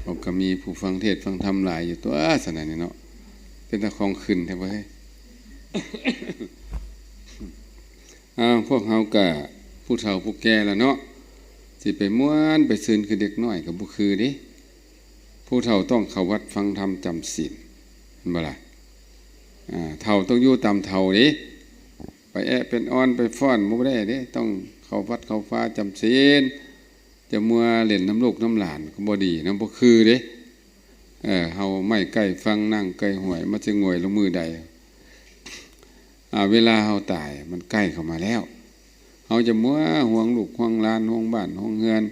ເຮົາກໍມີຜູ້ຟັງເທດຟັງທຳຫຼາຍຢູ່ຕົວະ ຊັ້ນນະນີ້ເນາະ. ເປັນຕາຂອງຂຶ້ນແທ້ບໍ່ເຮີ້ຍ? ອ້າວ ພວກເຮົາກະຜູ້ເຖົ້າຜູ້ແກ່ລະເນາະ ຊິໄປມ່ວນໄປຊື່ນຄືເດັກນ້ອຍກໍບໍ່ຄືເດ້. ຜູ້ເຖົ້າຕ້ອງເຂົ້າວັດຟັງທຳຈຳສິນ ແມ່ນບໍ່ລະ? ອາ ເຖົ້າຕ້ອງຢູ່ຕາມເຖົ້າເດ້. ໄປແອະເປັນອ່ອນໄປຟ້ອນບໍ່ໄດ້ເດ້. ຕ້ອງເຂົ້າວັດເຂົ້າວາຈຳສິນ. ຈະມົວຫຼິ້ນນຳລູກນຳຫຼານກໍບໍ່ດີນຳ ບໍ່ຄືເດ້. ເອີ ເຮົາໄມ້ໃກ້ຝັ່ງ ນ້ຳໃກ້ຫ້ວຍ ມັນຊິງ່ວຍລົງມື້ໃດ? ອາ ເວລາເຮົາຕາຍມັນໃກ້ເຂົ້າມາແລ້ວ. ເຮົາຈະມົວຫ່ວງລູກຫ່ວງຫຼານ ຫ່ວງບ້ານຫ່ວງເຮືອນ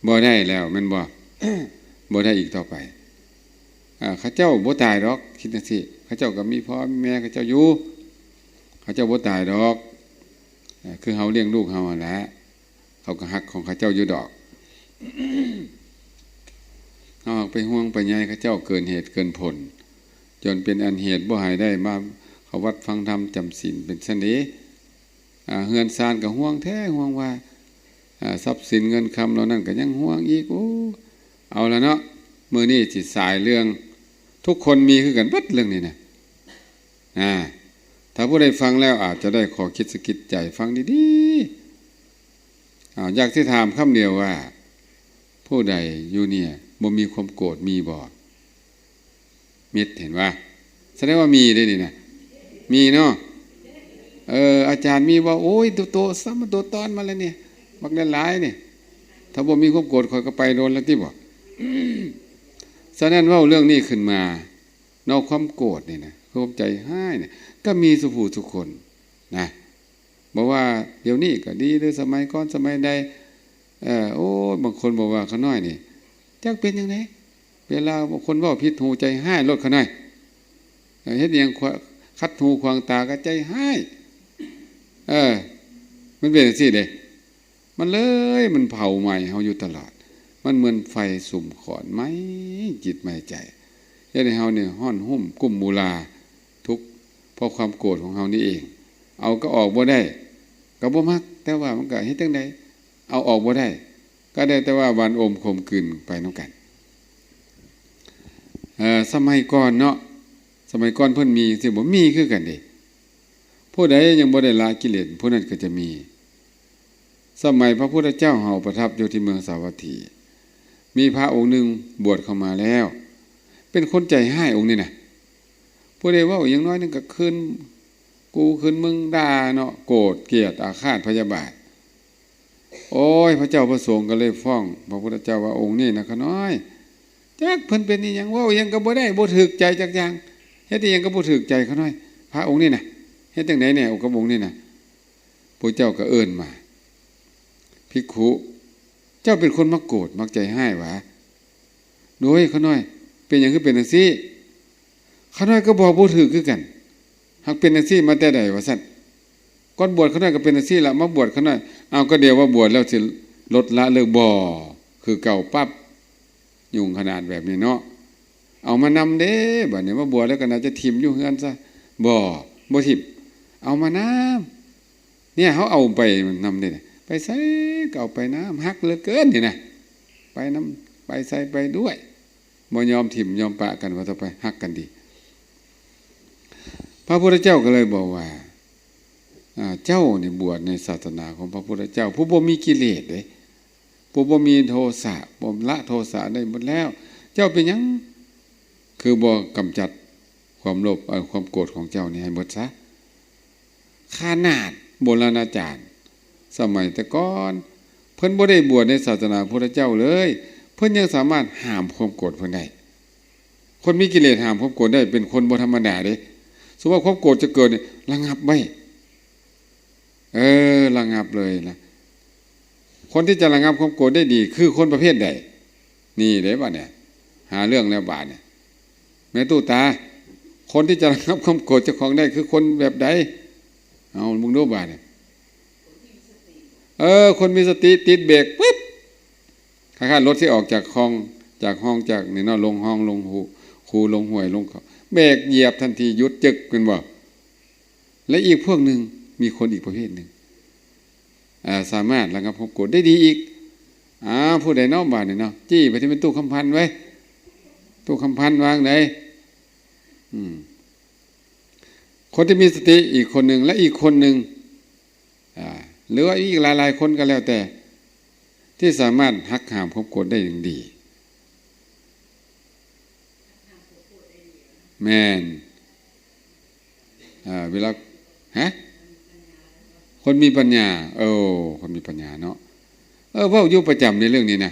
ບໍ່ໄດ້ແລ້ວ ແມ່ນບໍ່? ບໍ່ໄດ້ອີກຕໍ່ໄປ. ອາ ເຂົາເຈົ້າບໍ່ຕາຍດອກ ຄິດຈັ່ງຊີ້. ເຂົາເຈົ້າກໍມີພໍ່ມີແມ່ເຂົາເຈົ້າຢູ່. ເຂົາເຈົ້າບໍ່ຕາຍດອກ. ເອີ ຄືເຮົາລ້ຽງລູກເຮົາຫັ້ນແຫຼະ. ເຂົາກໍຮັກຂອງເຂົາເຈົ້າຢູ່ດອກ. ເຮົາຫາກໄປຫ່ວງໄປໃຍເຂົາເຈົ້າເກີນເຫດເກີນຜົນ ຈົນເປັນອັນເຫດບໍ່ໃຫ້ໄດ້ມາເຂົ້າວັດຟັງທຳຈຳສິນ ເປັນຊັ້ນເດ. ອາ ເຮືອນຊານກໍຫ່ວງແທ້ຫ່ວງວ່າ ອາ ຊັບສິນເງິນຄຳເຫຼົ່ານັ້ນກໍຍັງຫ່ວງອີກ. ໂອ້ ເອົາລະເນາະ ມື້ນີ້ຊິສາຍເລື່ອງ ທຸກຄົນມີຄືກັນເບິດເລື່ອງນີ້ນະ. ອາ ຖ້າຜູ້ໃດຟັງແລ້ວອາດຈະໄດ້ຂໍ້ຄິດສະກິດໃຈ ຟັງດີໆ. ອາ ຢາກຊິຖາມຄຳດຽວວ່າ ຜູ້ໃດຢູ່ນີ້ບໍ່ມີຄວາມໂກດ ມີບໍ່? ມິດ ເຫັນວ່າ ສະແດງວ່າມີເດ້ນີ້ນະ ມີເນາະ. ເອີ ອາຈານມີບໍ່? ໂອ້ຍ ໂຕ ໂຕ ຊ້ຳ ໂຕຕອນມາແລ້ວນີ້ ບັກຫຼາຍໆນີ້. ຖ້າບໍ່ມີຄວາມໂກດ ຂ້ອຍກໍໄປໂດນແລ້ວຕິບໍ? ສະນັ້ນເວົ້າເລື່ອງນີ້ຂຶ້ນມາເນາະ ຄວາມໂກດນີ້ນະ ຄວາມໃຈຮ້າຍນີ້ ກໍມີສູ່ຜູ້ສູ່ຄົນນະ. ບໍ່ວ່າດຽວນີ້ກໍດີ ຫຼື ສະໄໝກ່ອນສະໄໝໃດ ເອີ ໂອ້ຍ ບາງຄົນບອກວ່າ ຂ້ານ້ອຍນີ້ ຈັກເປັນຈັ່ງໃດ ເວລາຄົນເວົ້າຜິດຫູໃຈຮ້າຍໂລດ ຂ້ານ້ອຍ. ເອີ ເຮັດຫຍັງຂະ ຂັດຫູຂວາງຕາກໍໃຈຮ້າຍ. ເອີ ມັນເປັນຈັ່ງຊີ້ເດ້. ມັນເລີຍ ມັນເຜົາໄໝ້ເຮົາຢູ່ຕະຫຼອດ. ມັນເໝືອນໄຟສຸມຂອນໄໝ້ຈິດໄໝ້ໃຈ ເຮັດໃຫ້ເຮົານີ້ຮ້ອນຮຸ້ມກຸ້ມມຸລາ ທຸກເພາະຄວາມໂກດຂອງເຮົານີ້ເອງ. ເອົາກໍອອກບໍ່ໄດ້ ກໍບໍ່ມັກ ແຕ່ວ່າມັນກໍເຮັດຈັ່ງໃດ ເອົາອອກບໍ່ໄດ້ ກໍໄດ້ແຕ່ວ່າຫວ່ານອົມຂົມກືນໄປນຳກັນ. ເອີ ສະໄໝກ່ອນເນາະ ສະໄໝກ່ອນເພິ່ນມີຈັ່ງຊີ້ບໍ່? ມີຄືກັນເດ້. ຜູ້ໃດຍັງບໍ່ໄດ້ລະກິເລດ ຜູ້ນັ້ນກໍຈະມີ. ສະໄໝພະພຸດທະເຈົ້າເຮົາປະທັບຢູ່ທີ່ເມືອງສາວັດຖີ ມີພະອົງໜຶ່ງບວດເຂົ້າມາແລ້ວ ເປັນຄົນໃຈຮ້າຍອົງນີ້ນະ. ຜູ້ໃດເວົ້າຢ່າງໜ້ອຍໜຶ່ງກໍຂຶ້ນກູຂຶ້ນມຶງ ດ່າເນາະ ໂກດກຽດອາຄາດພະຍາບາດ. ໂອ້ຍ ພະເຈົ້າພະສົງກໍເລີຍຟ້ອງພະພຸດທະເຈົ້າວ່າ ອົງນີ້ນະ ຂ້ານ້ອຍ ຈັກເພິ່ນເປັນອີ່ຫຍັງ ເວົ້າອີ່ຫຍັງກໍບໍ່ໄດ້ ບໍ່ຖືກໃຈຈັກຢ່າງ ເຮັດອີ່ຫຍັງກໍບໍ່ຖືກໃຈ ຂ້ານ້ອຍ ພະອົງນີ້ນະ ເຮັດຈັ່ງໃດແດ່ກັບອົງນີ້ນະ? ພະເຈົ້າກໍເອີ້ນມາ ພິກຂຸ ເຈົ້າເປັນຄົນມັກໂກດມັກໃຈຮ້າຍຫວາ? ໂດຍ ຂ້ານ້ອຍ ເປັນຫຍັງຄືເປັນຈັ່ງຊີ້? ຂ້ານ້ອຍກໍບອກບໍ່ຖືກຄືກັນ ຫາກເປັນຈັ່ງຊີ້ມາແຕ່ໃດວ່າຊັ້ນ. ກ່ອນບວດຂ້ານ້ອຍກໍເປັນຈັ່ງຊີ້ລະ ມາບວດຂ້ານ້ອຍ ເອົາ ກໍດຽວວ່າບວດແລ້ວຊິລົດລະເລີກບໍ່ ຄືເກົ່າປັບ ຫຍຸ້ງຂະໜາດແບບນີ້ເນາະ. ເອົາມານຳເດ້ ບາດນີ້ມາບວດແລ້ວກໍໜ້າຈະຖິ້ມຢູ່ເຮືອນຊະ. ບໍ່ ບໍ່ຖິ້ມ ເອົາມານຳ. ເນຍ ເຮົາເອົາໄປນຳເດ້ ໄປໃສກໍເອົາໄປນຳ ຮັກເຫຼືອເກີນນີ້ນະ ໄປນຳ ໄປໃສໄປດ້ວຍ ບໍ່ຍອມຖິ້ມຍອມປະກັນ ວ່າຕໍ່ໄປຮັກກັນດີ. ພະພຸດທະເຈົ້າກໍເລີຍບອກວ່າ ອາ ເຈົ້ານີ້ບວດໃນສາສະໜາຂອງພະພຸດທະເຈົ້າ ຜູ້ບໍ່ມີກິເລດເດ້ ຜູ້ບໍ່ມີໂທສະ ບໍ່ລະໂທສະໄດ້ໝົດແລ້ວ ເຈົ້າເປັນຫຍັງຄືບໍ່ກຳຈັດຄວາມໂລບ ເອີ ຄວາມໂກດຂອງເຈົ້ານີ້ໃຫ້ໝົດຊະ? ຂະໜາດໂບລານາຈານສະໄໝແຕ່ກ່ອນ ເພິ່ນບໍ່ໄດ້ບວດໃນສາສະໜາພະພຸດທະເຈົ້າເລີຍ ເພິ່ນຍັງສາມາດຫ້າມຄວາມໂກດເພິ່ນໄດ້. ຄົນມີກິເລດຫ້າມຄວາມໂກດໄດ້ ເປັນຄົນບໍ່ທຳມະດາເດ້. ສົມມຸດວ່າຄວາມໂກດຈະເກີດນີ້ ລະງັບໄວ້ ເອີ ລະງັບເລີຍນະ. ຄົນທີ່ຈະລະງັບຄວາມໂກດໄດ້ດີຄືຄົນປະເພດໃດ? ນີ້ເດ້ບາດນີ້ ຫາເລື່ອງແລ້ວບາດນີ້ ແມ່ຕູ້ຕາ ຄົນທີ່ຈະລະງັບຄວາມໂກດເຈົ້າຂອງໄດ້ຄືຄົນແບບໃດ? ເອົາເບິ່ງດູບາດນີ້ ເອີ ຄົນມີສະຕິ ຕິດເບຣກປຶບ ຄ້າຍໆລົດຊິອອກຈາກຮ່ອງ ຈາກຮ່ອງ ຈາກນີ້ເນາະ ລົງຮ່ອງ ລົງຮູ ຄູ ລົງຫ້ວຍ ລົງ ເບຣກຢຽບທັນທີ ຢຸດຈຶກ ແມ່ນບໍ່? ແລະ ອີກພວກໜຶ່ງ ມີຄົນອີກປະເພດໜຶ່ງ ອາ ສາມາດລະງັບຄວາມໂກດໄດ້ດີອີກ. ອາ ຜູ້ໃດເນາະບາດນີ້ເນາະ ຈີ້ໄປທີ່ແມ່ຕູ້ຄຳພັນເວີຍ ຕູ້ຄຳພັນວ່າຈັ່ງໃດ? ອືມ ຄົນທີ່ມີສະຕິອີກຄົນໜຶ່ງ ແລະ ອີກຄົນໜຶ່ງ ອາ ຫຼືວ່າອີກຫຼາຍໆຄົນກໍແລ້ວແຕ່ ທີ່ສາມາດຫັກຫ້າມຄວາມໂກດໄດ້ຢ່າງດີ. ແມ່ນ. ອ່າ ເວລາ ຮະ? ຄົນມີປັນຍາ. ໂອ້ ຄົນມີປັນຍາເນາະ. ເອີ ເວົ້າຢູ່ປະຈຳໃນເລື່ອງນີ້ນະ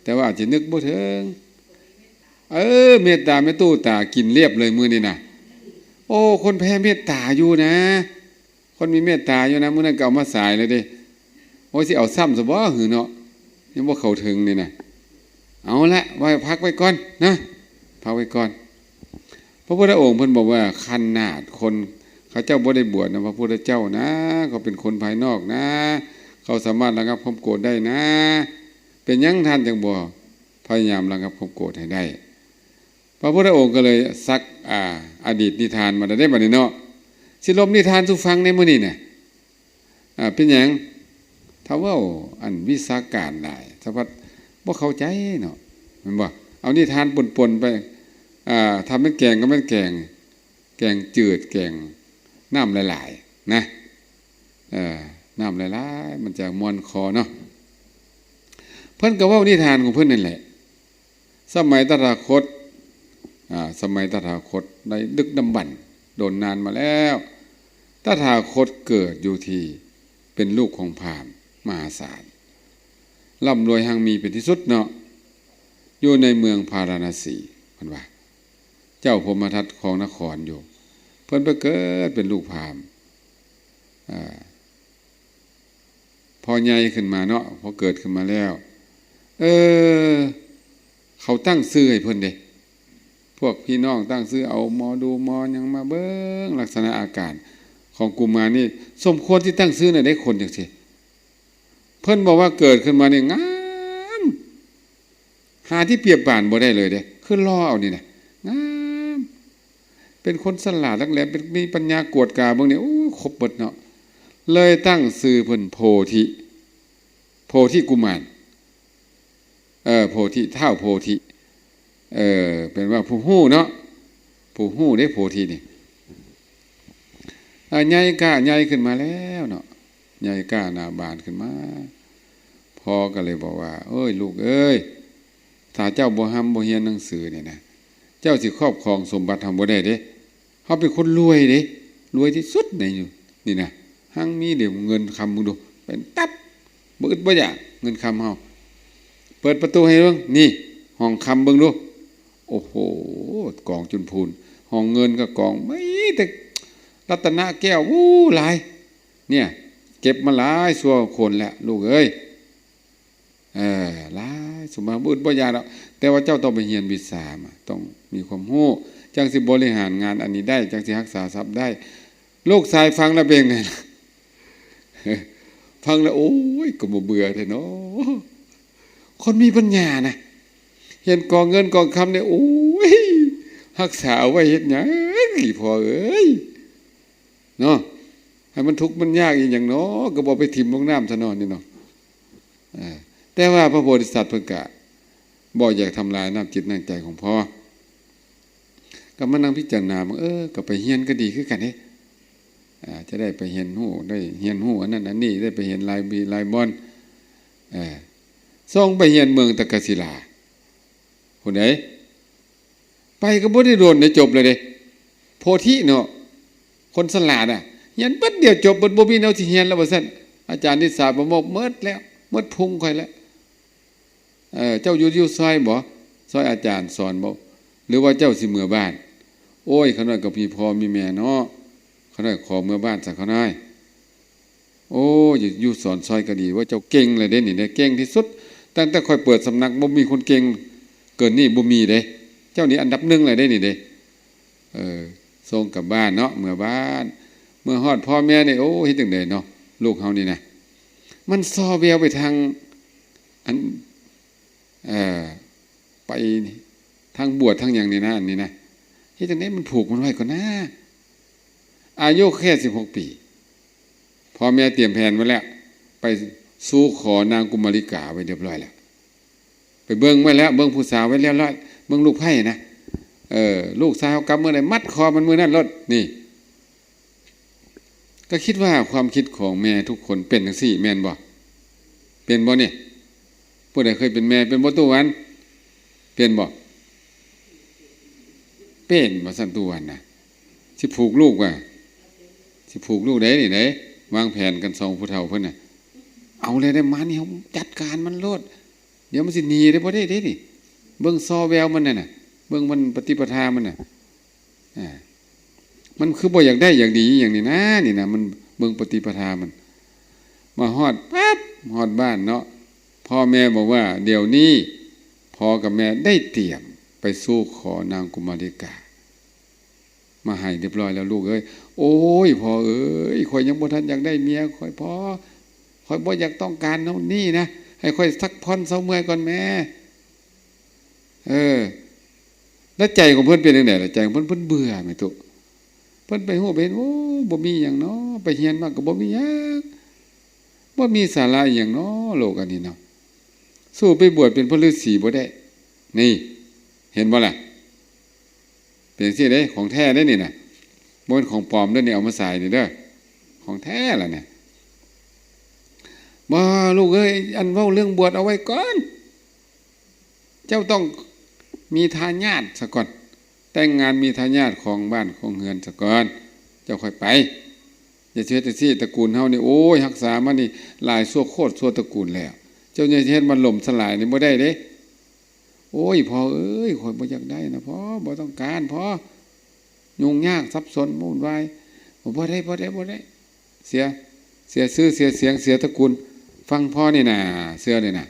ແຕ່ວ່າອາດຈະນຶກບໍ່ເຖິງ. ເອີ ເມດຕາແມ່ຕູ້ຕາກິນລຽບເລີຍມື້ນີ້ນະ. ໂອ້ ຄົນແຜ່ເມດຕາຢູ່ນະ. ຄົນມີເມດຕາຢູ່ນະ ມື້ນັ້ນກໍເອົາມາສາຍແລ້ວເດ້. ໂອ້ຍ ຊິເອົາຊ້ຳຊະບໍ່ຫືອເນາະ? ຍັງບໍ່ເຂົ້າເຖິງນີ້ນະ. ເອົາລະ ໄວ້ ພັກໄວ້ກ່ອນນະ ພັກໄວ້ກ່ອນ. ພະພຸດທະອົງເພິ່ນບອກວ່າ ຂະໜາດຄົນເຂົາເຈົ້າບໍ່ໄດ້ບວດນຳພະພຸດທະເຈົ້ານະ, ເຂົາເປັນຄົນພາຍນອກນະ, ເຂົາສາມາດລະງັບຄວາມໂກດໄດ້ນະ. ເປັນຫຍັງທ່ານຈຶ່ງບໍ່ພະຍາຍາມລະງັບຄວາມໂກດໃຫ້ໄດ້? ພະພຸດທະອົງກໍເລີຍຊັກ ອາ ອະດີດນິທານມາແລ້ວເດ້ ບັດນີ້ເນາະ. ຊິລົມນິທານສູ່ຟັງໃນມື້ນີ້ນະ. ອາ ເປັນຫຍັງ ຖ້າເວົ້າອັນວິຊາການຫຼາຍ ສະພັດບໍ່ເຂົ້າໃຈເນາະ ແມ່ນບໍ່? ເອົານິທານປົນໆໄປ. ອາ ຖ້າແມ່ນແກງກໍແມ່ນແກງ ແກງຈືດ ແກງນ້ຳຫຼາຍໆນະ. ເອີ ນ້ຳຫຼາຍໆ ມັນຈະມ່ວນຄໍເນາະ. ເພິ່ນກໍເວົ້ານິທານຂອງເພິ່ນນັ້ນແຫຼະ. ສະໄໝຕະຖາຄົດ ອາ ສະໄໝຕະຖາຄົດໃນດຶກດຳບັນ ດົນນານມາແລ້ວ ຕະຖາຄົດເກີດຢູ່ທີ່ ເປັນລູກຂອງພາມມະຫາສານ ລ່ຳລວຍຮັ່ງມີເປັນທີ່ສຸດເນາະ ຢູ່ໃນເມືອງພາລານະສີ ເພິ່ນວ່າ ເຈົ້າພົມມະທັດຄອງນະຄອນຢູ່ ເພິ່ນໄປເກີດເປັນລູກພາມ. ອາ ພໍໃຫຍ່ຂຶ້ນມາເນາະ ພໍເກີດຂຶ້ນມາແລ້ວ ເອີ ເຂົາຕັ້ງຊື່ໃຫ້ເພິ່ນເດ້ ພວກພີ່ນ້ອງຕັ້ງຊື່ ເອົາໝໍດູໝໍຫຍັງມາເບິ່ງ ລັກສະນະອາການຂອງກຸມານນີ້ ສົມຄວນທີ່ຕັ້ງຊື່ແນວໃດຄົນຈັ່ງຊີ້. ເພິ່ນບອກວ່າເກີດຂຶ້ນມານີ້ງາມ ຫາທີ່ປຽບປານບໍ່ໄດ້ເລີຍເດ້ ຄືຫຼໍ່ເອົານີ້ນະ ງາມ ເປັນຄົນສະຫຼາດຫຼັກແຫຼມ ເປັນ ມີປັນຍາກວດກາເບິ່ງນີ້ ໂອ້ ຄົບເບິດເນາະ. ເລີຍຕັ້ງຊື່ເພິ່ນໂພທິ ໂພທິກຸມານ ເອີ ໂພທິ ທ້າວໂພທິ ເອີ ເປັນວ່າຜູ້ຮູ້ເນາະ ຜູ້ຮູ້ເດ້ໂພທິນີ້. ອາ ໃຫຍ່ກ້າໃຫຍ່ຂຶ້ນມາແລ້ວເນາະ ໃຫຍ່ກ້າໜ້າບານຂຶ້ນມາ ພໍ່ກໍເລີຍບອກວ່າ ເອີຍ ລູກເອີຍ ຖ້າເຈົ້າບໍ່ຮ່ຳບໍ່ຮຽນໜັງສືນີ້ນະ ເຈົ້າຊິຄອບຄອງສົມບັດເຮົາບໍ່ໄດ້ເດ້. ເຮົາເປັນຄົນລວຍເດ້ ລວຍທີ່ສຸດໃນຢູ່ນີ້ນະ ຮັ່ງມີເດ້ ເງິນຄຳເບິ່ງດູ ເປັນຕັບ ບໍ່ອຶດບໍ່ຢາກ ເງິນຄຳເຮົາ. ເປີດປະຕູໃຫ້ເບິ່ງ ນີ້ ຫ້ອງຄຳເບິ່ງດູ ໂອ້ໂຫ ກອງຈົນພູນ ຫ້ອງເງິນກໍກອງ ມີແຕ່ລັດຕະນະແກ້ວ ໂອ້ ຫຼາຍ ເນຍ ເກັບມາຫຼາຍຊົ່ວຄົນແລ້ວ ລູກເອີຍ. ເອີ ຫຼາຍ ສົມບັດບໍ່ອຶດບໍ່ຢາກດອກ ແຕ່ວ່າເຈົ້າຕ້ອງໄປຮຽນວິຊາມາ ຕ້ອງມີຄວາມຮູ້ ຈັ່ງຊິບໍລິຫານງານອັນນີ້ໄດ້ ຈັ່ງຊິຮັກສາຊັບໄດ້. ລູກຊາຍຟັງແລ້ວເປັນໃດ? ຟັງແລ້ວ ໂອ້ຍ ກໍບໍ່ເບື່ອແທ້ເນາະ ຄົນມີປັນຍານະ ເຫັນກອງເງິນກອງຄຳນີ້ ໂອ້ຍ ຮັກສາເອົາໄວ້ເຮັດຫຍັງອີ່ພໍ່ເອີຍ ເນາະ ໃຫ້ມັນທຸກມັນຍາກອີ່ຫຍັງເນາະ ກໍບໍ່ໄປຖິ້ມລົງນ້ຳຊະເນາະ ນີ້ເນາະ. ເອີ ແຕ່ວ່າພະໂພທິສັດເພິ່ນກະບໍ່ຢາກທຳລາຍນ້ຳຈິດນ້ຳໃຈຂອງພໍ່ ກໍມານັ່ງພິຈາລະນາເບິ່ງ ເອີ ກໍໄປຮຽນກໍດີຄືກັນເດ້ ອາ ຈະໄດ້ໄປຮຽນຮູ້ ໄດ້ຮຽນຮູ້ອັນນັ້ນອັນນີ້ ໄດ້ໄປເຫັນຫຼາຍບີຫຼາຍບ່ອນ ເອີ ສົ່ງໄປຮຽນເມືອງຕັກກະສິລາ ຜູ້ໃດ ໄປກໍບໍ່ໄດ້ດົນໄດ້ຈົບແລ້ວເດ້ ໂພທິເນາະ ຄົນສະຫຼາດນະ ຮຽນແປັບດຽວຈົບເບິດ ບໍ່ມີແນວຊິຮຽນແລ້ວວ່າຊັ້ນ. ອາຈານນິສາປະໂມກໝົດແລ້ວ ໝົດພຸງຂ້ອຍແລ້ວ. ເອີ ເຈົ້າຢູ່ ຢູ່ຊອຍບໍ? ຊອຍອາຈານສອນບໍ? ຫຼືວ່າເຈົ້າຊິເມືອບ້ານ? ໂອ້ຍ ຂ້ານ້ອຍກໍມີພໍ່ມີແມ່ເນາະ ຂ້ານ້ອຍຂໍເມືອບ້ານຊະ ຂ້ານ້ອຍ. ໂອ້ ຢູ່ ຢູ່ສອນຊອຍກໍດີ ວ່າເຈົ້າເກັ່ງແລ້ວເດ້ນີ້ເດ້ ເກັ່ງທີ່ສຸດ ຕັ້ງແຕ່ຂ້ອຍເປີດສຳນັກ ບໍ່ມີຄົນເກັ່ງເກີນນີ້ ບໍ່ມີເດ້ ເຈົ້ານີ້ອັນດັບໜຶ່ງແລ້ວເດ້ນີ້ເດ້. ເອີ ສົ່ງກັບບ້ານເນາະ ເມືອບ້ານ ເມືອຮອດພໍ່ແມ່ນີ້ ໂອ້ ເຮັດຈັ່ງໃດເນາະ ລູກເຮົານີ້ນະ ມັນສໍ່ແວວໄປທາງ ອັນ ເອີ ໄປທາງບວດທາງຫຍັງນີ້ນະ ອັນນີ້ນະ ເຮັດຈັ່ງໃດມັນຜູກມັນໄວ້ກ່ອນນາ. ອາຍຸແຄ່ສິບຫົກປີ ພໍ່ແມ່ຕຽມແຜນໄວ້ແລ້ວ ໄປສູ່ຂໍນາງກຸມມາລິກາໄວ້ຮຽບຮ້ອຍແລ້ວ ໄປເບິ່ງໄວ້ແລ້ວ ເບິ່ງຜູ້ສາວໄວ້ຮຽບຮ້ອຍ ເບິ່ງລູກໃພ້ນະ ເອີ ລູກຊາຍເຮົາກັບມື້ໃດ ມັດຄໍມັນມື້ນັ້ນໂລດ. ນີ້ ກໍຄິດວ່າຄວາມຄິດຂອງແມ່ທຸກຄົນເປັນຈັ່ງຊີ້ແມ່ນບໍ່? ເປັນບໍ່ນີ້? ຜູ້ໃດເຄີຍເປັນແມ່ເປັນບໍ່ ຕູ້ວັນ? ເປັນບໍ່? ເປັນວ່າຊັ້ນ ຕູ້ວັນນະ. ຊິຜູກລູກວ່າ ຊິຜູກລູກໃດນີ້ໃດ ວາງແຜນກັນສອງຜູ້ເຖົ້າເພິ່ນນະ. ເອົາແລ້ວໄດ້ມານີ້ ເຮົາຈັດການມັນໂລດ. ດຽວມັນຊິໜີໄດ້ບໍ່ໄດ້ເດ້ນີ້. ເບິ່ງຊໍແວວມັນນັ້ນນະ ເບິ່ງມັນປະຕິປະທາມັນນະ. ອ່າ ມັນຄືບໍ່ຢາກໄດ້ຢາກດີອີ່ຫຍັງນີ້ນະ ນີ້ນະ ມັນເບິ່ງປະຕິປະທາມັນ. ມາຮອດປັບ ຮອດບ້ານເນາະ ພໍ່ແມ່ບອກວ່າ ດຽວນີ້ພໍ່ກັບແມ່ໄດ້ຕຽມໄປສູ່ຂໍນາງກຸມາລິກາ ມາໃຫ້ຮຽບຮ້ອຍແລ້ວລູກເອີຍ. ໂອ້ຍ ພໍ່ເອີຍ ຂ້ອຍຍັງບໍ່ທັນຢາກໄດ້ເມຍຂ້ອຍ ພໍ່ ຂ້ອຍບໍ່ຢາກຕ້ອງການໂນ່ນນີ້ນະ ໃຫ້ຂ້ອຍພັກຜ່ອນເຊົາເມື່ອຍກ່ອນແມ້. ເອີ ແລ້ວໃຈຂອງເພິ່ນເປັນຈັ່ງໃດລະ? ໃຈຂອງເພິ່ນ ເພິ່ນເບື່ອແມ່ນຕຸ ເພິ່ນໄປຮູ້ໄປເຫັນ ໂອ້ ບໍ່ມີຫຍັງເນາະ ໄປຮຽນມາກໍບໍ່ມີຫຍັງ ບໍ່ມີສາລະອີ່ຫຍັງເນາະ ໂລກອັນນີ້ເນາະ. ສູ້ໄປບວດເປັນພະລືສີບໍ່ໄດ້ ນີ້ ເຫັນບໍ່ລະ? ເປັນຈັ່ງຊີ້ເດ້ ຂອງແທ້ເດ້ນີ້ນະ ບໍ່ແມ່ນຂອງປອມເດ້ນີ້ ເອົາມາສາຍນີ້ເດີ ຂອງແທ້ລະນີ້. ບໍ່ ລູກເອີຍ ອັນເວົ້າເລື່ອງບວດເອົາໄວ້ກ່ອນ ເຈົ້າຕ້ອງມີທາຍາດສະກ່ອນ ແຕ່ງງານມີທາຍາດ ຄອງບ້ານຄອງເຮືອນສະກ່ອນ ເຈົ້າຄ່ອຍໄປ. ຢ່າຊິເຮັດຈັ່ງຊີ້ ຕະກູນເຮົານີ້ ໂອ້ຍ ຮັກສາມານີ້ຫຼາຍຊົ່ວໂຄດຊົ່ວຕະກູນແລ້ວ ເຈົ້າຢ່າຊິເຮັດມັນລົ້ມສະຫຼາຍນີ້ ບໍ່ໄດ້ເດ້. ໂອ້ຍ ພໍ່ເອີຍ ຂ້ອຍບໍ່ຢາກໄດ້ນະພໍ່ ບໍ່ຕ້ອງການພໍ່ ຫຍຸ້ງຍາກສັບສົນວຸ່ນວາຍ. ບໍ່ໄດ້ ບໍ່ໄດ້ ບໍ່ໄດ້ ເສຍ ເສຍຊື່ເສຍສຽງ ເສຍຕະກູນ. ຟັງພໍ່ນີ້ນາ ເຊື່ອນີ້ນາ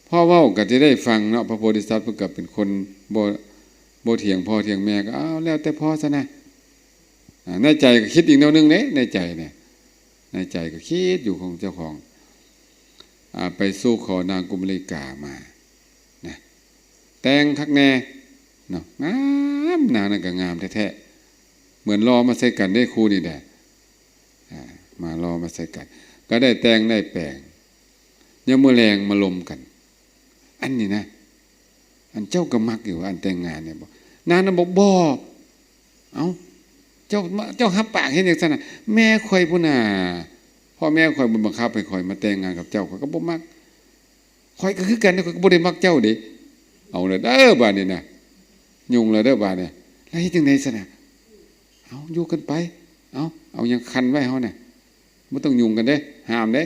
ພໍ່ເວົ້າກໍຈະໄດ້ຟັງເນາະ. ພະໂພທິສັດເພິ່ນກໍເປັນຄົນບໍ່ ບໍ່ຖຽງພໍ່ຖຽງແມ່ ກໍເອົາແລ້ວແຕ່ພໍ່ຊະນະ. ອ່າ ໃນໃຈກໍຄິດອີກແນວໜຶ່ງເດ້ ໃນໃຈນີ້ ໃນໃຈກໍຄິດຢູ່ຂອງເຈົ້າຂອງ ອ່າ ໄປສູ່ຂໍນາງກຸມມະລິກາມານະ ແຕ່ງຄັກແນ່ເນາະ ງາມ ນາງນັ້ນກໍງາມແທ້ໆ ເໝືອນຫຼໍ່ມາໃສ່ກັນເດ້ຄູ່ນີ້ແຫຼະ. ອ່າ ມາຫຼໍ່ມາໃສ່ກັນ ກໍໄດ້ແຕ່ງໄດ້ແປງ ຍາມມື້ແລງມາລົມກັນ ອັນນີ້ນະ ອັນເຈົ້າກໍມັກຢູ່ ອັນແຕ່ງງານນີ້ບໍ? ນາງນັ້ນບອກ ບໍ່. ເອົ້າ ເຈົ້າ ເຈົ້າຮັບປາກເຮັດຫຍັງຊັ້ນນະ? ແມ່ຂ້ອຍພຸ້ນນາ ພໍ່ແມ່ຂ້ອຍບໍ່ບັງຄັບໃຫ້ຂ້ອຍມາແຕ່ງງານກັບເຈົ້າ ຂ້ອຍກໍບໍ່ມັກ. ຂ້ອຍກໍຄືກັນ ຂ້ອຍກໍບໍ່ໄດ້ມັກເຈົ້າເດ້. ເອົາລະເດີບາດນີ້ນະ ຫຍຸ້ງລະເດີບາດນີ້. ແລ້ວເຮັດຈັ່ງໃດຊັ້ນນະ? ເອົາ ຢູ່ກັນໄປ. ເອົາ ເອົາຫຍັງຂັນໄວ້ເຮົານະ? ບໍ່ຕ້ອງຫຍຸ້ງກັນເດ້ ຫ້າມເດ້.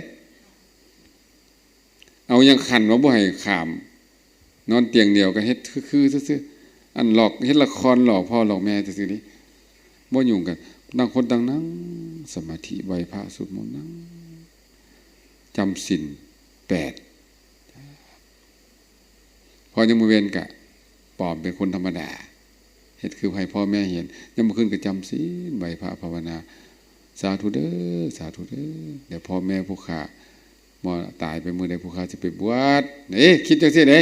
ເອົາຫຍັງຂັນວ່າບໍ່ໃຫ້ຂ້າມ ນອນຕຽງດຽວກັນ ເຮັດຄືໆຊື່ໆ ອັນຫຼອກ ເຮັດລະຄອນຫຼອກພໍ່ຫຼອກແມ່ຊື່ໆນີ້ ບໍ່ຫຍຸ້ງກັນ. ຕ່າງຄົນຕ່າງນັ່ງສະມາທິ ໄຫວ້ພະ ສວດມົນ ນັ່ງຈຳສິນແປດ. ພໍຍັງມື້ເວັນກະປອມເປັນຄົນທຳມະດາ ເຮັດຄືໃຫ້ພໍ່ແມ່ເຫັນ. ຍາມມື້ຄືນກໍຈຳສິນ ໄຫວ້ພະ ພາວະນາ ສາທຸເດີ ສາທຸເດີ ແດ່ພໍ່ແມ່ຜູ້ຂ້າ ບໍ່ຕາຍໄປມື້ໃດ ຜູ້ຂ້າຊິໄປບວດ. ເອີ ຄິດຈັ່ງຊີ້ເດ້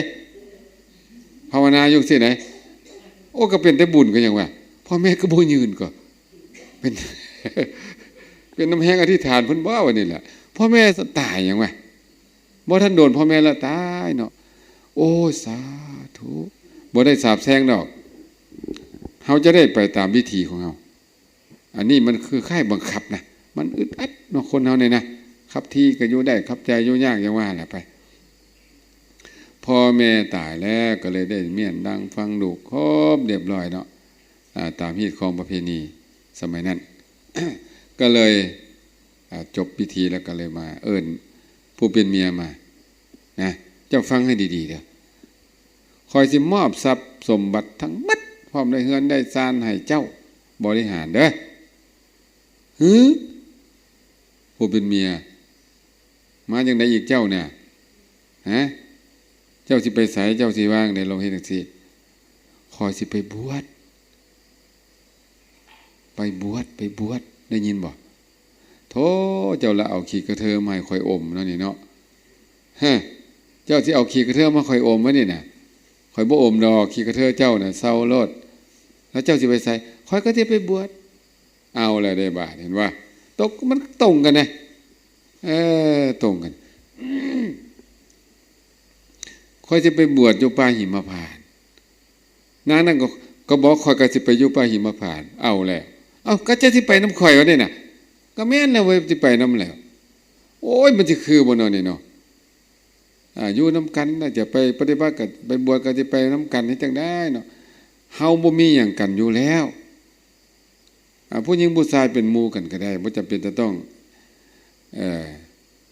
ພາວະນາຢູ່ຊີ້ເດ້. ໂອ້ ກໍເປັນແຕ່ບຸນກໍຍັງວ່າ ພໍ່ແມ່ກໍບໍ່ຍືນກໍ ເປັນ ເປັນນຳແຮງອະທິຖານເພິ່ນບໍ່ ວ່ານີ້ແຫຼະ. ພໍ່ແມ່ຕາຍຫຍັງວະ ບໍ່ທັນໂດນພໍ່ແມ່ລະຕາຍເນາະ. ໂອ້ຍ ສາທຸ ບໍ່ໄດ້ສາບແຊ່ງດອກ ເຮົາຈະໄດ້ໄປຕາມວິຖີຂອງເຮົາ. ອັນນີ້ມັນຄືຄ້າຍບັງຄັບນະ ມັນອຶດອັດເນາະ ຄົນເຮົານີ້ນະ. ຂັບທີ່ກໍຢູ່ໄດ້ ຂັບໃຈຢູ່ຍາກ ຢ່າງວ່າແຫຼະໄປ. ພໍ່ແມ່ຕາຍແລ້ວກໍເລີຍໄດ້ມ້ຽນດັງຟັງລູກຄົບຮຽບຮ້ອຍເນາະ ອາ ຕາມຮີດຄອງປະເພນີສະໄໝນັ້ນ ກໍເລີຍ ອາ ຈົບພິທີແລ້ວກໍເລີຍມາເອີ້ນຜູ້ເປັນເມຍມານະ. ເຈົ້າຟັງໃຫ້ດີໆເດີ ຂ້ອຍຊິມອບຊັບສົມບັດທັງໝົດ ພ້ອມດ້ວຍເຮືອນດ້ວຍຊານໃຫ້ເຈົ້າບໍລິຫານເດີ. ຫື ຜູ້ເປັນເມຍ ມາຈັ່ງໃດອີກເຈົ້ານະ? ຫະ ເຈົ້າຊິໄປໃສ? ເຈົ້າຊິວ່າຈັ່ງໃດ? ລອງເຮັດຈັ່ງຊີ້ ຂ້ອຍຊິໄປບວດ ໄປບວດ ໄປບວດ ໄດ້ຍິນບໍ່? ໂທ້ ເຈົ້າລະເອົາຂີ້ກະເທີມາໃຫ້ຂ້ອຍອົມເນາະນີ້ເນາະ. ຮະ ເຈົ້າຊິເອົາຂີ້ກະເທີມາໃຫ້ຂ້ອຍອົມວະນີ້ນະ? ຂ້ອຍບໍ່ອົມດອກ ຂີ້ກະເທີເຈົ້ານະ ເຊົາໂລດ. ແລ້ວເຈົ້າຊິໄປໃສ? ຂ້ອຍກໍຊິໄປບວດ. ເອົາແລ້ວເດ້ບາດ ເຫັນບໍ່? ຕົກ ມັນຕົງກັນນະ ເອີ ຕົງກັນ. ຂ້ອຍຊິໄປບວດຢູ່ປ່າຫິມະພານ. ນາງນັ້ນກໍ ກໍບອກ ຂ້ອຍກໍຊິໄປຢູ່ປ່າຫິມະພານ. ເອົາແລ້ວ ເອົ້າ ກໍເຈົ້າຊິໄປນຳຂ້ອຍວ່ານີ້ນະ. ກໍແມ່ນແລ້ວເວີຍ ຊິໄປນຳແລ້ວ. ໂອ້ຍ ມັນຊິຄືບໍ່ເນາະນີ້ເນາະ. ອ່າ ຢູ່ນຳກັນນະ ຈະໄປປະຕິບັດກໍໄປບວດກໍຊິໄປນຳກັນ ເຮັດຈັ່ງໃດເນາະ. ເຮົາບໍ່ມີຫຍັງກັນຢູ່ແລ້ວ. ອ່າ ຜູ້ຍິງຜູ້ຊາຍເປັນໝູ່ກັນກໍໄດ້ ບໍ່ຈຳເປັນຈະຕ້ອງ ເອີ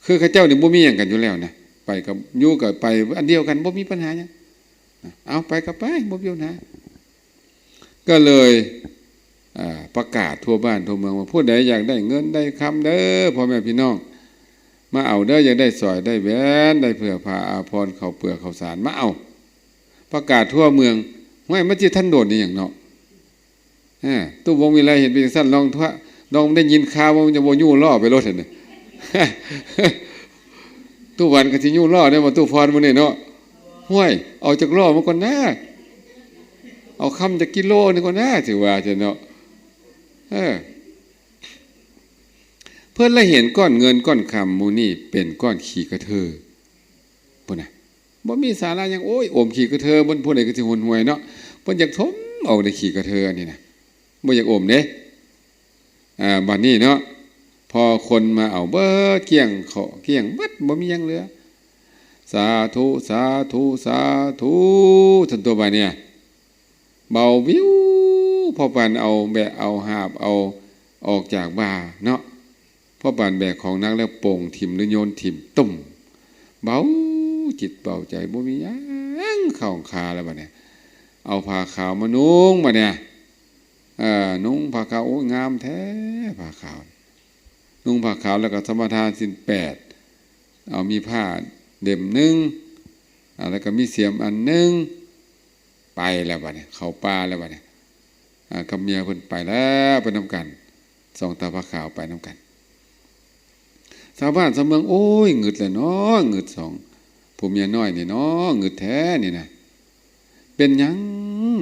ຄືເຂົາເຈົ້ານີ້ບໍ່ມີຫຍັງກັນຢູ່ແລ້ວນະ ໄປກັບ ຢູ່ກັບໄປອັນດຽວກັນ ບໍ່ມີບັນຫາຫຍັງ. ເອົາ ໄປກໍໄປ ບໍ່ມີບັນຫາ. ກໍເລີຍ ເອີ ປະກາດທົ່ວບ້ານທົ່ວເມືອງວ່າ ຜູ້ໃດຢາກໄດ້ເງິນໄດ້ຄຳເດີ ພໍ່ແມ່ພີ່ນ້ອງ ມາເອົາເດີ ຢາກໄດ້ສ້ອຍໄດ້ແຫວນ ໄດ້ເສື້ອຜ້າອາພອນ ເຂົ້າເປືອກເຂົ້າສານ ມາເອົາ. ປະກາດທົ່ວເມືອງ. ຫ້ວຍ ມັນຊິທັນໂດນອີຫຍັງເນາະ. ອ່າ ຕູ້ວົງວິໄລເຫັນເປັນຈັ່ງຊັ້ນ ລອງທົ່ວ ລອງໄດ້ຍິນຂ່າວວ່າມັນຈະບໍ່ຍູ້ລໍ້ໄປໂລດຫັ້ນນະ. ຕູ້ວັນກໍຊິຍູ້ລໍ້ແດ່ວ່າຕູ້ພອນມື້ນີ້ເນາະ. ຫ້ວຍ ເອົາຈັກລໍ້ມາກ່ອນນາ ເອົາຄຳຈັກກິໂລນີ້ກ່ອນນາ ຖືວ່າຊັ້ນເນາະ. ເອີ ເພິ່ນລະເຫັນກ້ອນເງິນກ້ອນຄຳໝູ່ນີ້ເປັນກ້ອນຂີ້ກະເທີພຸ້ນນະ. ບໍ່ມີສາລະຫຍັງ ໂອ້ຍ ໂອມຂີ້ກະເທີ ມັນຜູ້ໃດກໍຊິຫົນຫວຍເນາະ. ເພິ່ນຢາກຖົມເອົາໃນຂີ້ກະເທີອັນນີ້ນະ ບໍ່ຢາກໂອມເດ້. ອ່າ ບັດນີ້ເນາະ ພໍຄົນມາເອົາເບິດ ກ້ຽງເຄາະກ້ຽງເບິດ ບໍ່ມີຫຍັງເຫຼືອ. ສາທຸ ສາທຸ ສາທຸ ຊັ້ນຕົວະບາດນີ້. ເບົາວິວ ພໍ່ປານເອົາແບກເອົາຫາບເອົາອອກຈາກບ່າເນາະ. ພໍ່ປານແບກຂອງໜັກແລ້ວໂປ່ງຖິ້ມ ຫຼື ໂຍນຖິ້ມ ຕຸ້ມ. ເບົາຈິດເບົາໃຈ ບໍ່ມີຫຍັງຂ້ອງຄາແລ້ວບັດນີ້. ເອົາຜ້າຂາວມານຸ່ງບັດນີ້. ເອີ ນຸ່ງຜ້າຂາວ ໂອ້ຍ ງາມແທ້ຜ້າຂາວ. ນຸ່ງຜ້າຂາວແລ້ວກໍສະມາທານສິນແປດ ເອົາມີຜ້າເຫຼັ້ມໜຶ່ງ ອ່າ ແລ້ວກໍມີສຽມອັນໜຶ່ງ. ໄປແລ້ວບັດນີ້ ເຂົ້າປ່າແລ້ວບັດນີ້. ອ່າ ກັບເມຍເພິ່ນໄປແລ້ວ ໄປນຳກັນ ສອງຕາພາຂາວໄປນຳກັນ. ຊາວບ້ານຊາວເມືອງ ໂອ້ຍ ງຶດແລ້ວເນາະ ງຶດສອງຜົວເມຍນ້ອຍນີ້ເນາະ ງຶດແທ້ນີ້ນະ. ເປັນຫຍັງ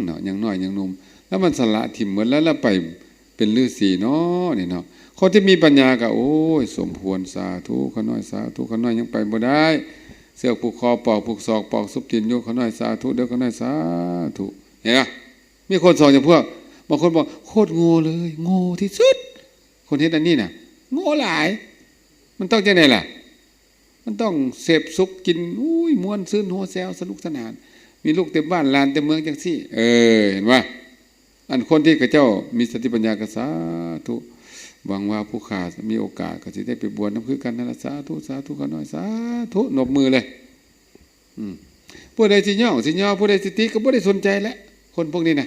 ເນາະ ຍັງນ້ອຍຍັງໜຸ່ມ ແລ້ວມັນສະຫຼະຖິ້ມໝົດແລ້ວ ແລ້ວໄປເປັນລືສີເນາະນີ້ເນາະ. ຄົນທີ່ມີປັນຍາກໍ ໂອ້ຍ ສົມຄວນ ສາທຸ ຂ້ານ້ອຍ ສາທຸ ຂ້ານ້ອຍຍັງໄປບໍ່ໄດ້ ເຊືອກຜູກຄໍ ປອກຜູກສອກ ປອກຊຸບຕີນຢູ່ ຂ້ານ້ອຍ ສາທຸເດີ ຂ້ານ້ອຍ ສາທຸ. ເຫັນບໍ່? ມີຄົນສອງຈຳພວກ. ບາງຄົນບອກ ໂຄດໂງ່ເລີຍ ໂງ່ທີ່ສຸດ ຄົນເຮັດອັນນີ້ນະ ໂງ່ຫຼາຍ. ມັນຕ້ອງຈັ່ງໃດລະ? ມັນຕ້ອງເສບສຸກກິນ ອຸ້ຍ ມ່ວນຊື່ນຫົວແຊວ ສະໜຸກສະໜານ ມີລູກເຕັມບ້ານຫຼານເຕັມເມືອງຈັ່ງຊີ້. ເອີ ເຫັນບໍ່? ອັນຄົນທີ່ເຂົາເຈົ້າມີສະຕິປັນຍາກໍສາທຸ ຫວັງວ່າຜູ້ຂ້າມີໂອກາດກໍຊິໄດ້ໄປບວດນຳຄືກັນນັ້ນລະ ສາທຸ ສາທຸ ຂ້ານ້ອຍ ສາທຸ ນົບມືເລີຍ. ອືມ ຜູ້ໃດຊິຍ້ອງຊິຍໍ ຜູ້ໃດຊິຕິກໍບໍ່ໄດ້ສົນໃຈແຫຼະ ຄົນພວກນີ້ນະ.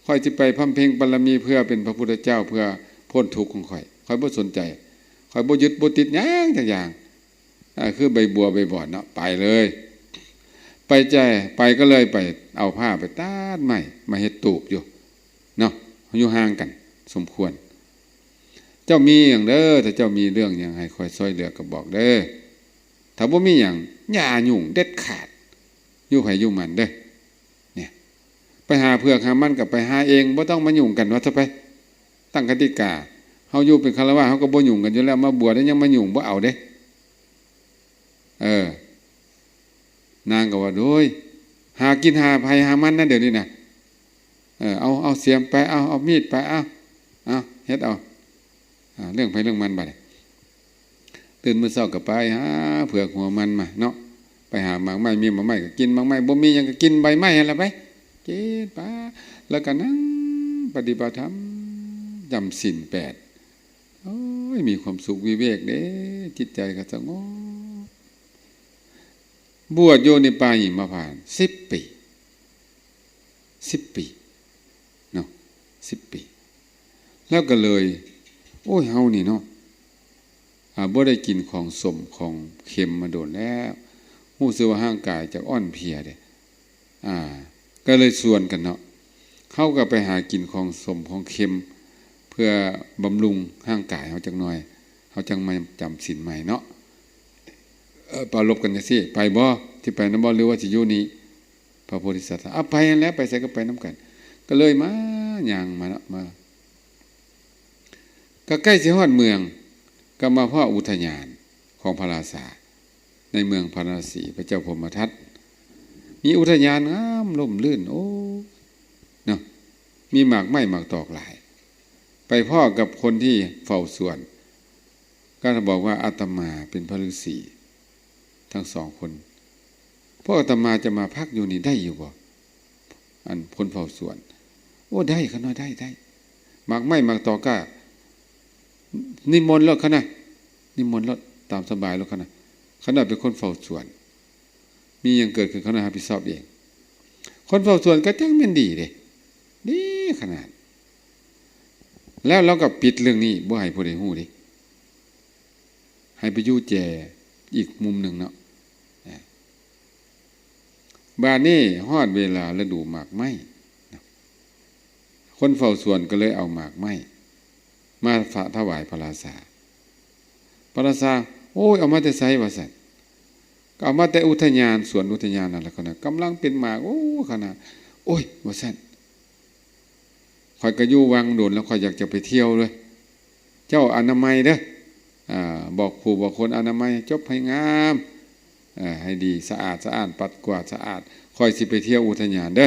ຂ້ອຍຊິໄປບຳເພັງບາລະມີເພື່ອເປັນພະພຸດທະເຈົ້າ ເພື່ອພົ້ນທຸກຂອງຂ້ອຍ ຂ້ອຍບໍ່ສົນໃຈ ຂ້ອຍບໍ່ຍຶດບໍ່ຕິດຫຍັງຈັກຢ່າງ. ອ່າ ຄືໃບບົວໃບບອນເນາະ ໄປເລີຍ ໄປແຈ ໄປກໍເລີຍໄປເອົາຜ້າໄປຕັດໄມ້ມາເຮັດຕູບຢູ່ເນາະ ຢູ່ຫ່າງກັນສົມຄວນ. ເຈົ້າມີຫຍັງເດີ ຖ້າເຈົ້າມີເລື່ອງຫຍັງໃຫ້ຂ້ອຍຊ່ອຍເຫຼືອກໍບອກເດີ. ຖ້າບໍ່ມີຫຍັງ ຢ່າຫຍຸ້ງເດັດຂາດ ຢູ່ໃຜຢູ່ມັນເດີ. ເນຍ ໄປຫາເຜືອກຫາມັນກໍໄປຫາເອງ ບໍ່ຕ້ອງມາຫຍຸ້ງກັນ ວ່າຊະໄປ. ຕັ້ງກະຕິກາ ເຮົາຢູ່ເປັນຄາລະວາດ ເຮົາກໍບໍ່ຫຍຸ້ງກັນຢູ່ແລ້ວ ມາບວດແລ້ວຍັງມາຫຍຸ້ງ ບໍ່ເອົາເດ້. ເອີ ນາງກໍວ່າ ໂດຍ ຫາກິນຫາໃຜຫາມັນນະ ດຽວນີ້ນະ. ເອີ ເອົາ ເອົາສຽມໄປ ເອົາ ເອົາມີດໄປ ເອົາ ເອົາເຮັດເອົາ ອ່າ ເລື່ອງໃຜເລື່ອງມັນບາດນີ້. ຕື່ນມື້ເຊົ້າກໍໄປຫາເຜືອກຫົວມັນມາເນາະ ໄປຫາໝາກໄມ້ ມີໝາກໄມ້ກໍກິນໝາກໄມ້ ບໍ່ມີຫຍັງກໍກິນໃບໄມ້ຫັ້ນລະໄປ ກິນໄປ ແລ້ວກໍນັ່ງປະຕິບັດທຳ ຈຳສິນແປດ. ໂອ້ຍ ມີຄວາມສຸກວິເວກເດ້ ຈິດໃຈກໍສະຫງົບ. ບວດຢູ່ໃນປ່າຫິມະພານສິບປີ ສິບປີເນາະ ສິບປີ. ແລ້ວກໍເລີຍ ໂອ້ຍ ເຮົານີ້ເນາະ ອ່າ ບໍ່ໄດ້ກິນຂອງສົ້ມຂອງເຄັມມາດົນແລ້ວ ຮູ້ສຶກວ່າຮ່າງກາຍຈະອ່ອນເພຍເດ້. ອ່າ ກໍເລີຍຊວນກັນເນາະ ເຮົາກໍໄປຫາກິນຂອງສົ້ມຂອງເຄັມ ເພື່ອບຳລຸງຮ່າງກາຍເຮົາຈັກໜ່ອຍ ເຮົາຈັ່ງມາຈຳສິນໃໝ່ເນາະ. ເອີ ປາລົບກັນຈັ່ງຊີ້ ໄປບໍ່? ຊິໄປນຳບໍ່ ຫຼືວ່າຊິຢູ່ນີ້? ພະໂພທິສັດ ເອົາ ໄປຫັ້ນແຫຼະ ໄປໃສກໍໄປນຳກັນ. ກໍເລີຍມາ ຍ່າງມາເນາະ ມາ ກໍໃກ້ຊິຮອດເມືອງ ກໍມາພໍ້ອຸທະຍານຂອງພະລາຊາ ໃນເມືອງພາລານະສີ ພະເຈົ້າພົມມະທັດ ມີອຸທະຍານງາມ ຮົ່ມລື່ນ ໂອ້ ມີໝາກໄມ້ໝາກຕອກຫຼາຍ. ໄປພໍ້ກັບຄົນທີ່ເຝົ້າສວນ ກໍບອກວ່າ ອາດຕະມາເປັນພະລືສີ ທັງສອງຄົນ. ພວກອາດຕະມາຈະມາພັກຢູ່ນີ້ໄດ້ຢູ່ບໍ່? ອັນຄົນເຝົ້າສວນ. ໂອ້ ໄດ້ ຂ້ານ້ອຍ ໄດ້ ໄດ້. ໝາກໄມ້ໝາກຕອກກໍນິມົນໂລດ ຂ້ານ້ອຍ ນິມົນໂລດ ຕາມສະບາຍໂລດ ຂ້ານ້ອຍ. ຂ້ານ້ອຍເປັນຄົນເຝົ້າສວນ ມີຫຍັງເກີດຂຶ້ນ ຂ້ານ້ອຍຮັບຜິດຊອບເອງ. ຄົນເຝົ້າສວນກໍຈັ່ງແມ່ນດີເດ້ ດີຂະໜາດ. ແລ້ວລາວກໍປິດເລື່ອງນີ້ ບໍ່ໃຫ້ຜູ້ໃດຮູ້ເດ້ ໃຫ້ໄປຢູ່ແຈອີກມຸມໜຶ່ງເນາະ. ບາດນີ້ຮອດເວລາລະດູໝາກໄມ້ ຄົນເຝົ້າສວນກໍເລີຍເອົາໝາກໄມ້ມາຖະ ຖວາຍພະລາຊາ. ພະລາຊາ ໂອ້ຍ ເອົາມາແຕ່ໃສ ວ່າຊັ້ນ. ກໍເອົາມາແຕ່ອຸທະຍານ ສວນອຸທະຍານນັ້ນແຫຼະ ຂະນະກຳລັງເປັນໝາກ ໂອ້ ຂະນະ ໂອ້ຍ ວ່າຊັ້ນ ຂ້ອຍກໍຢູ່ວັງດົນແລ້ວ ຂ້ອຍຢາກຈະໄປທ່ຽວເລີຍ. ເຈົ້າອະນາໄມເດີ ອາ ບອກຜູ້ບອກຄົນອະນາໄມ ຈົບໃຫ້ງາມ ເອີ ໃຫ້ດີ ສະອາດສະອ້ານ ປັດກວາດສະອາດ ຂ້ອຍຊິໄປທ່ຽວອຸທະຍານເດີ.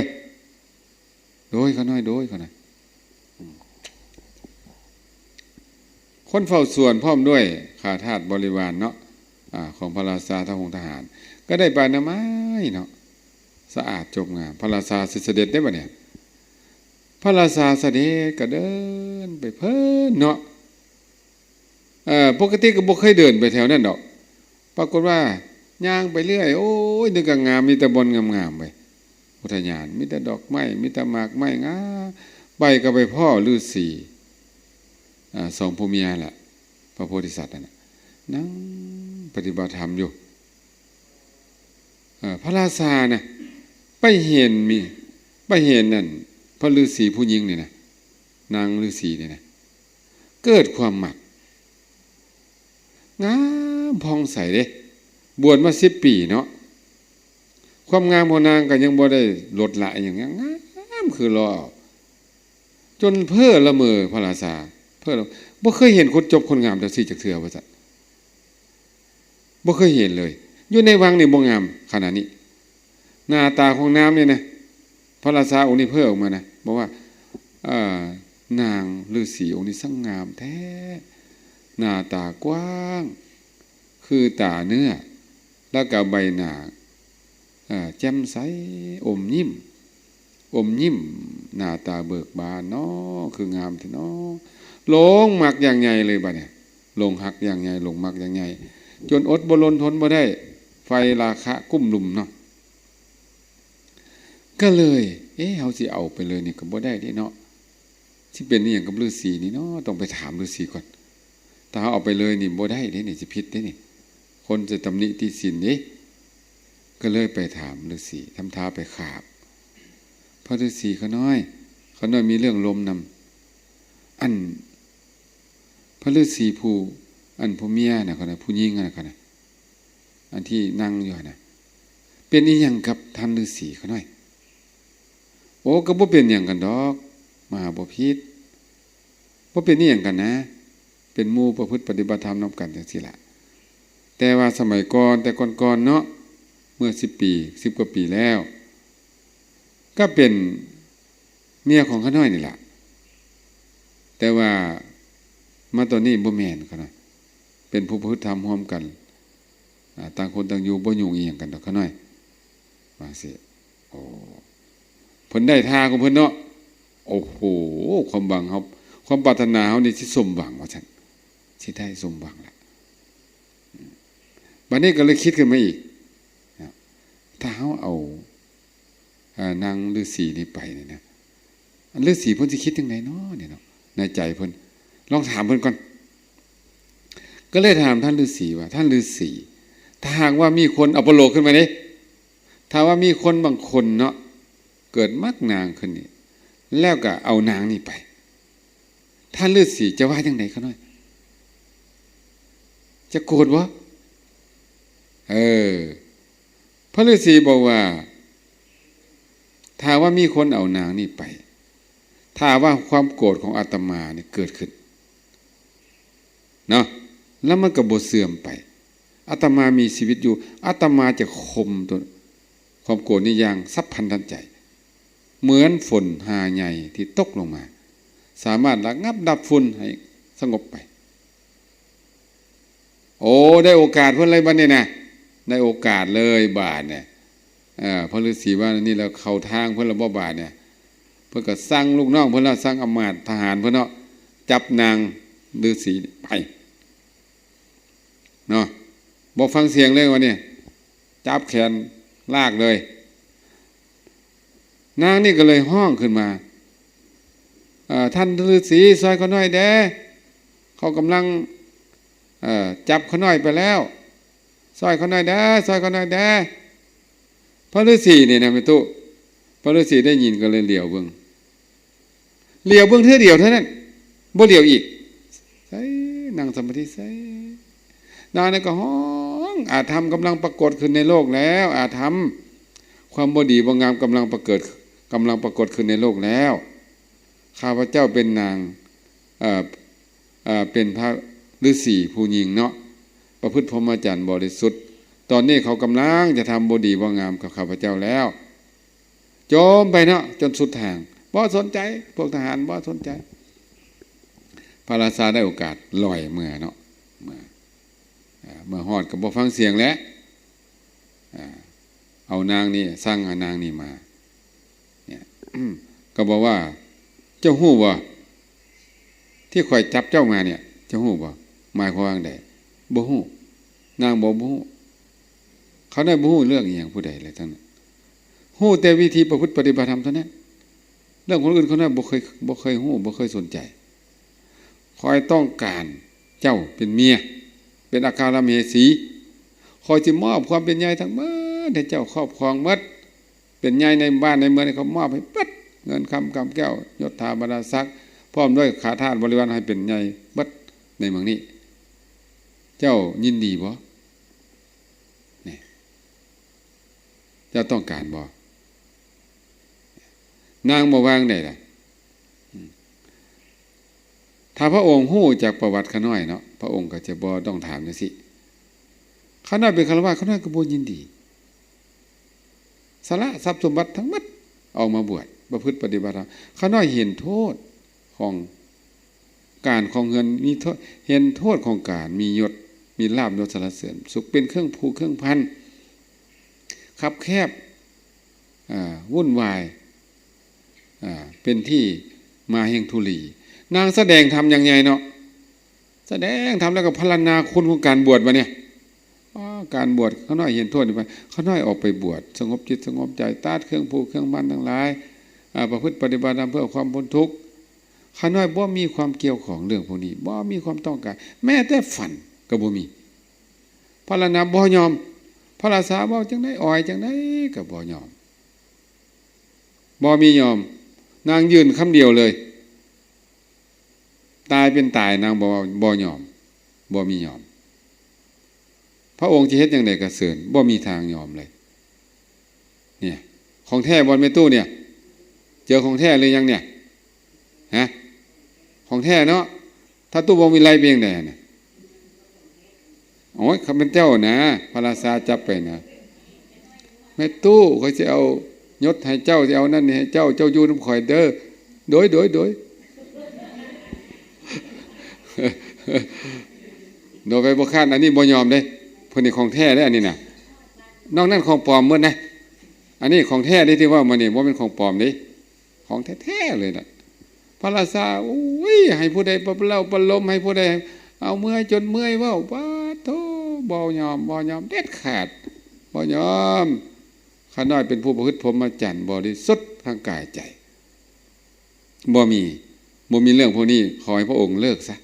ໂດຍ ຂ້ານ້ອຍ ໂດຍ ຂ້ານ້ອຍ. ອືມ ຄົນເຝົ້າສວນພ້ອມດ້ວຍຂ້າທາດບໍລິວານເນາະ ອາ ຂອງພະລາຊາ ທະຫົງທະຫານ ກໍໄດ້ໄປອະນາໄມເນາະ ສະອາດຈົບງາມ. ພະລາຊາຊິສະເດັດເດ້ບັດນີ້ ພະລາຊາສະເດັດກໍເດີນໄປເພີ້ນເນາະ. ເອີ ປົກກະຕິກໍບໍ່ເຄີຍເດີນໄປແຖວນັ້ນດອກ. ປາກົດວ່າຍ່າງໄປເລື້ອຍ ໂອ້ຍ ນຶກວ່າງາມ ມີແຕ່ບ່ອນງາມໆ ໄປ ອຸທະຍານ ມີແຕ່ດອກໄມ້ ມີແຕ່ໝາກໄມ້ງາມ. ໄປກໍໄປພໍ້ລືສີ ອາ ສອງຜົວເມຍແຫຼະ ພະໂພທິສັດນັ້ນນະ ນັ່ງປະຕິບັດທຳຢູ່. ເອີ ພະລາຊານະ ໄປເຫັນມີ ໄປເຫັນນັ້ນ ພະລືສີຜູ້ຍິງນີ້ນະ ນາງລືສີນີ້ນະ ເກີດຄວາມມັກ ງາມຜ່ອງໃສເດ້. ບວດມາສິບປີເນາະ ຄວາມງາມຂອງນາງກໍຍັງບໍ່ໄດ້ລົດລະອີ່ຫຍັງ ງາມຄືຫຼໍ່ ຈົນເພີ້ລະເມີພະລາຊາ ເພີ້ລະ ບໍ່ເຄີຍເຫັນຄົນຈົບຄົນງາມຈັ່ງຊີ້ຈັກເທື່ອ ວ່າຊັ້ນ. ບໍ່ເຄີຍເຫັນເລີຍ ຢູ່ໃນວັງນີ້ບໍ່ງາມຂະໜາດນີ້. ໜ້າຕາຂອງນາງນີ້ນະ ພະລາຊາອົງນີ້ເຜີອອອກມານະ ບອກວ່າ ເອີ ນາງລືສີອົງນີ້ຊ່າງງາມແທ້ ໜ້າຕາກວ້າງຄືຕາເນື້ອ ແລ້ວກໍໃບໜ້າ ເອີ ແຈ່ມໃສ ອົມຍິ້ມ ອົມຍິ້ມ ໜ້າຕາເບີກບານເນາະ ຄືງາມແທ້ເນາະ. ຫຼົງມັກຢ່າງໃຫຍ່ເລີຍບາດນີ້ ຫຼົງຮັກຢ່າງໃຫຍ່ ຫຼົງມັກຢ່າງໃຫຍ່ ຈົນອົດບໍ່ລົນທົນບໍ່ໄດ້ ໄຟລາຄະກຸ້ມລຸມເນາະ. ກໍເລີຍ ເອ ເຮົາຊິເອົາໄປເລີຍນີ້ກໍບໍ່ໄດ້ເດ້ເນາະ ຊິເປັນອີ່ຫຍັງກັບລືສີນີ້ເນາະ ຕ້ອງໄປຖາມລືສີກ່ອນ. ຖ້າເຮົາເອົາໄປເລີຍນີ້ບໍ່ໄດ້ເດ້ນີ້ ຊິຜິດເດ້ນີ້ ຄົນຈະຕຳໜິຕິສິນເດ້. ກໍເລີຍໄປຖາມລືສີ ທຳທ່າໄປຂາບ ພະລືສີ ຂ້ານ້ອຍ ຂ້ານ້ອຍມີເລື່ອງລົມນຳ ອັນ ພະລືສີຜູ້ ອັນຜູ້ເມຍນະ ຂ້ານ້ອຍ ຜູ້ຍິງນະ ຂ້ານ້ອຍ ອັນທີ່ນັ່ງຢູ່ຫັ້ນນະ ເປັນອີ່ຫຍັງກັບທ່ານລືສີ ຂ້ານ້ອຍ? ໂອ້ ກໍບໍ່ເປັນຫຍັງກັນດອກ ມະຫາບໍພິດ ບໍ່ເປັນອີ່ຫຍັງກັນນະ ເປັນໝູ່ປະພຶດປະຕິບັດທຳນຳກັນຈັ່ງຊີ້ລະ. ແຕ່ວ່າສະໄໝກ່ອນ ແຕ່ກ່ອນໆເນາະ ເມື່ອສິບປີ ສິບກວ່າປີແລ້ວ ກໍເປັນເມຍຂອງຂ້ານ້ອຍນີ້ລະ ແຕ່ວ່າມາຕອນນີ້ບໍ່ແມ່ນ ຂ້ານ້ອຍເປັນຜູ້ປະພຶດທຳຮ່ວມກັນ ອາ ຕ່າງຄົນຕ່າງຢູ່ ບໍ່ຫຍຸ້ງອີ່ຫຍັງກັນດອກ ຂ້ານ້ອຍ ວ່າຈັ່ງຊີ້. ໂອ້ ເພິ່ນໄດ້ທ່າຂອງເພິ່ນເນາະ ໂອ້ໂຫ ຄວາມຫວັງເຮົາ ຄວາມປາດຖະໜາເຮົານີ້ຊິສົມຫວັງ ວ່າຊັ້ນ ຊິໄດ້ສົມຫວັງລະ. ບັດນີ້ກໍເລີຍຄິດຂຶ້ນມາອີກ ຖ້າເຮົາເອົາ ເອີ ນາງລືສີນີ້ໄປນີ້ນະ ອັນລືສີເພິ່ນຊິຄິດຈັ່ງໃດເນາະນີ້ເນາະ ໃນໃຈເພິ່ນ ລອງຖາມເພິ່ນກ່ອນ. ກໍເລີຍຖາມທ່ານລືສີວ່າ ທ່ານລືສີ ຖ້າຫາກວ່າມີຄົນ ເອົາປະໂລກຂຶ້ນມາເດ້ ຖ້າວ່າມີຄົນບາງຄົນເນາະ ເກີດມັກນາງຂຶ້ນນີ້ ແລ້ວກໍເອົານາງນີ້ໄປ ທ່ານລືສີຈະວ່າຈັ່ງໃດ ຂ້ານ້ອຍ? ຈະໂກດບໍ່? ເອີ ພະລືສີບອກວ່າ ຖ້າວ່າມີຄົນເອົານາງນີ້ໄປ ຖ້າວ່າຄວາມໂກດຂອງອາດຕະມານີ້ເກີດຂຶ້ນເນາະ ແລ້ວມັນກໍບໍ່ເສື່ອມໄປ ອາດຕະມາມີຊີວິດຢູ່ ອາດຕະມາຈະຂົ່ມຕົວຄວາມໂກດນີ້ຢ່າງສັບພັນທັນໃຈ. เหมือนฝนหาใหญ่ที่ตกลงมา สามารถระงับดับฝุ่นให้สงบไป โอ้ ได้โอกาสเพิ่นเลยบัดนี้นะ ได้โอกาสเลยบาดเนี่ย เอ่อ พระฤาษีว่านี่แล้วเข้าทางเพิ่นแล้วบ่บาดเนี่ย เพิ่นก็สั่งลูกน้องเพิ่นแล้ว สั่งอำมาตย์ทหารเพิ่นเนาะ จับนางฤาษีไป เนาะ บ่ฟังเสียงเลยบัดนี้ จับแขนลากเลย นางนี่ก็เลยฮ้องขึ้นมา เอ่อ "ท่านฤาษี ซ่อยข้าน้อยแด่ เขากำลัง เอ่อ จับข้าน้อยไปแล้ว ซ่อยข้าน้อยแด่ ซ่อยข้าน้อยแด่" พระฤาษีนี่นะแม่ตุ๊ พระฤาษีได้ยินก็เลยเหลียวเบิ่ง เหลียวเบิ่งเทื่อเดียวเท่านั้น บ่เหลียวอีก ใส นั่งสมาธิใส นางนี่ก็ฮ้อง "อาธรรมกำลังปรากฏขึ้นในโลกแล้ว อาธรรม ความบ่ดีบ่งามกำลังปรากฏ กำลังปรากฏขึ้นในโลกแล้ว ข้าพเจ้าเป็นนาง เอ่อ เอ่อ เป็นพระฤาษีผู้หญิงเนาะ ประพฤติพรหมจรรย์บริสุทธิ์ ตอนนี้เขากำลังจะทำบ่ดีบ่งามกับข้าพเจ้าแล้ว" จมไปเนาะ จนสุดทาง บ่สนใจ พวกทหารบ่สนใจ พระราชาได้โอกาสลอยเมือเนาะ เมือ อ่า เมือฮอดก็บ่ฟังเสียงแล้ว อ่า เอานางนี่ สั่งเอานางนี่มา เนี่ย ก็บอกว่า "เจ้าฮู้บ่ ที่ข้อยจับเจ้ามาเนี่ย เจ้าฮู้บ่ หมายความว่าจั่งใด" "บ่ฮู้" นางบอก "บ่ฮู้ ข้าน้อยบ่ฮู้เรื่องอีหยังผู้ใดเลยทั้งนั้น ฮู้แต่วิธีประพฤติปฏิบัติธรรมเท่านั้น เรื่องคนอื่นข้าน้อยบ่เคย บ่เคยฮู้ บ่เคยสนใจ ข้อยต้องการเจ้าเป็นเมีย เป็นอัครมเหสี ข้อยสิมอบความเป็นใหญ่ทั้งหมดให้เจ้าครอบครองหมด เป็นใหญ่ในบ้านในเมืองนี่ ข้อยมอบให้เบิด เงินคำกำแก้วยศถาบรรดาศักดิ์ พร้อมด้วยข้าทาสบริวาร ให้เป็นใหญ่เบิดในเมืองนี้ เจ้ายินดีบ่ นี่ เจ้าต้องการบ่" นางบ่ว่าจั่งใดล่ะ อืม ถ้าพระองค์ฮู้จักประวัติข้าน้อยเนาะ พระองค์ก็จะบ่ต้องถามจั่งซี้ ข้าน้อยเป็นฆราวาส ข้าน้อยก็บ่ยินดี สละทรัพย์สมบัติทั้งหมด ออกมาบวช ประพฤติปฏิบัติธรรม ข้าน้อยเห็นโทษของการครองเรือน มีโทษ เห็นโทษของการมียศ มีลาภยศสรรเสริญสุข เป็นเครื่องผูกเครื่องพัน คับแคบ อ่า วุ่นวาย อ่า เป็นที่มาแห่งทุลี นางแสดงธรรมอย่างใหญ่เนาะ แสดงธรรมแล้วก็พรรณนาคุณของการบวชบัดเนี่ย อ๋อ การบวช ข้าน้อยเห็นโทษนี่ไป ข้าน้อยออกไปบวช สงบจิตสงบใจ ตัดเครื่องผูกเครื่องพันทั้งหลาย อ่า ประพฤติปฏิบัติธรรมเพื่อความพ้นทุกข์ ข้าน้อยบ่มีความเกี่ยวข้องเรื่องพวกนี้ บ่มีความต้องการ แม้แต่ฝันก็บ่มี พรรณนาบ่ยอม พระราชาเว้าจั่งใด อ้อยจั่งใดก็บ่ยอม บ่มียอม นางยืนคำเดียวเลย ตายเป็นตาย นางบอกว่าบ่ยอม บ่มียอม พระองค์จะเฮ็ดจั่งใดก็เชิญ บ่มีทางยอมเลย เนี่ย ของแท้บ่แม่ตู้เนี่ย เจอของแท้หรือยังเนี่ย ฮะ ของแท้เนาะ ถ้าตู้บ่มีไรเป็นจั่งใดน่ะ โอ้ย ข้าพเจ้านะ พระราชาจับไปนะ แม่ตู้ ข้อยสิเอายศให้เจ้า สิเอานั่นนี่ให้เจ้า เจ้าอยู่นำข้อยเด้อ โดย โดย โดย โดยไปบ่ค้าน อันนี้บ่ยอมเด้ เพิ่นนี่ของแท้เด้ อันนี้น่ะ นอกนั้นของปลอมหมดนะ อันนี้ของแท้เด้ ที่เว้ามานี่บ่แม่นของปลอมเด้ ของแท้ๆเลยน่ะ พระราชา โอ้ย ให้ผู้ใดประเล่าประโลม ให้ผู้ใดเอาเมื่อยจนเมื่อยเว้า ปาดโธ่ บ่ยอม บ่ยอมเด็ดขาด บ่ยอม ข้าน้อยเป็นผู้ประพฤติพรหมจรรย์บริสุทธิ์ทางกายใจ บ่มี บ่มีเรื่องพวกนี้ ขอให้พระองค์เลิกซะ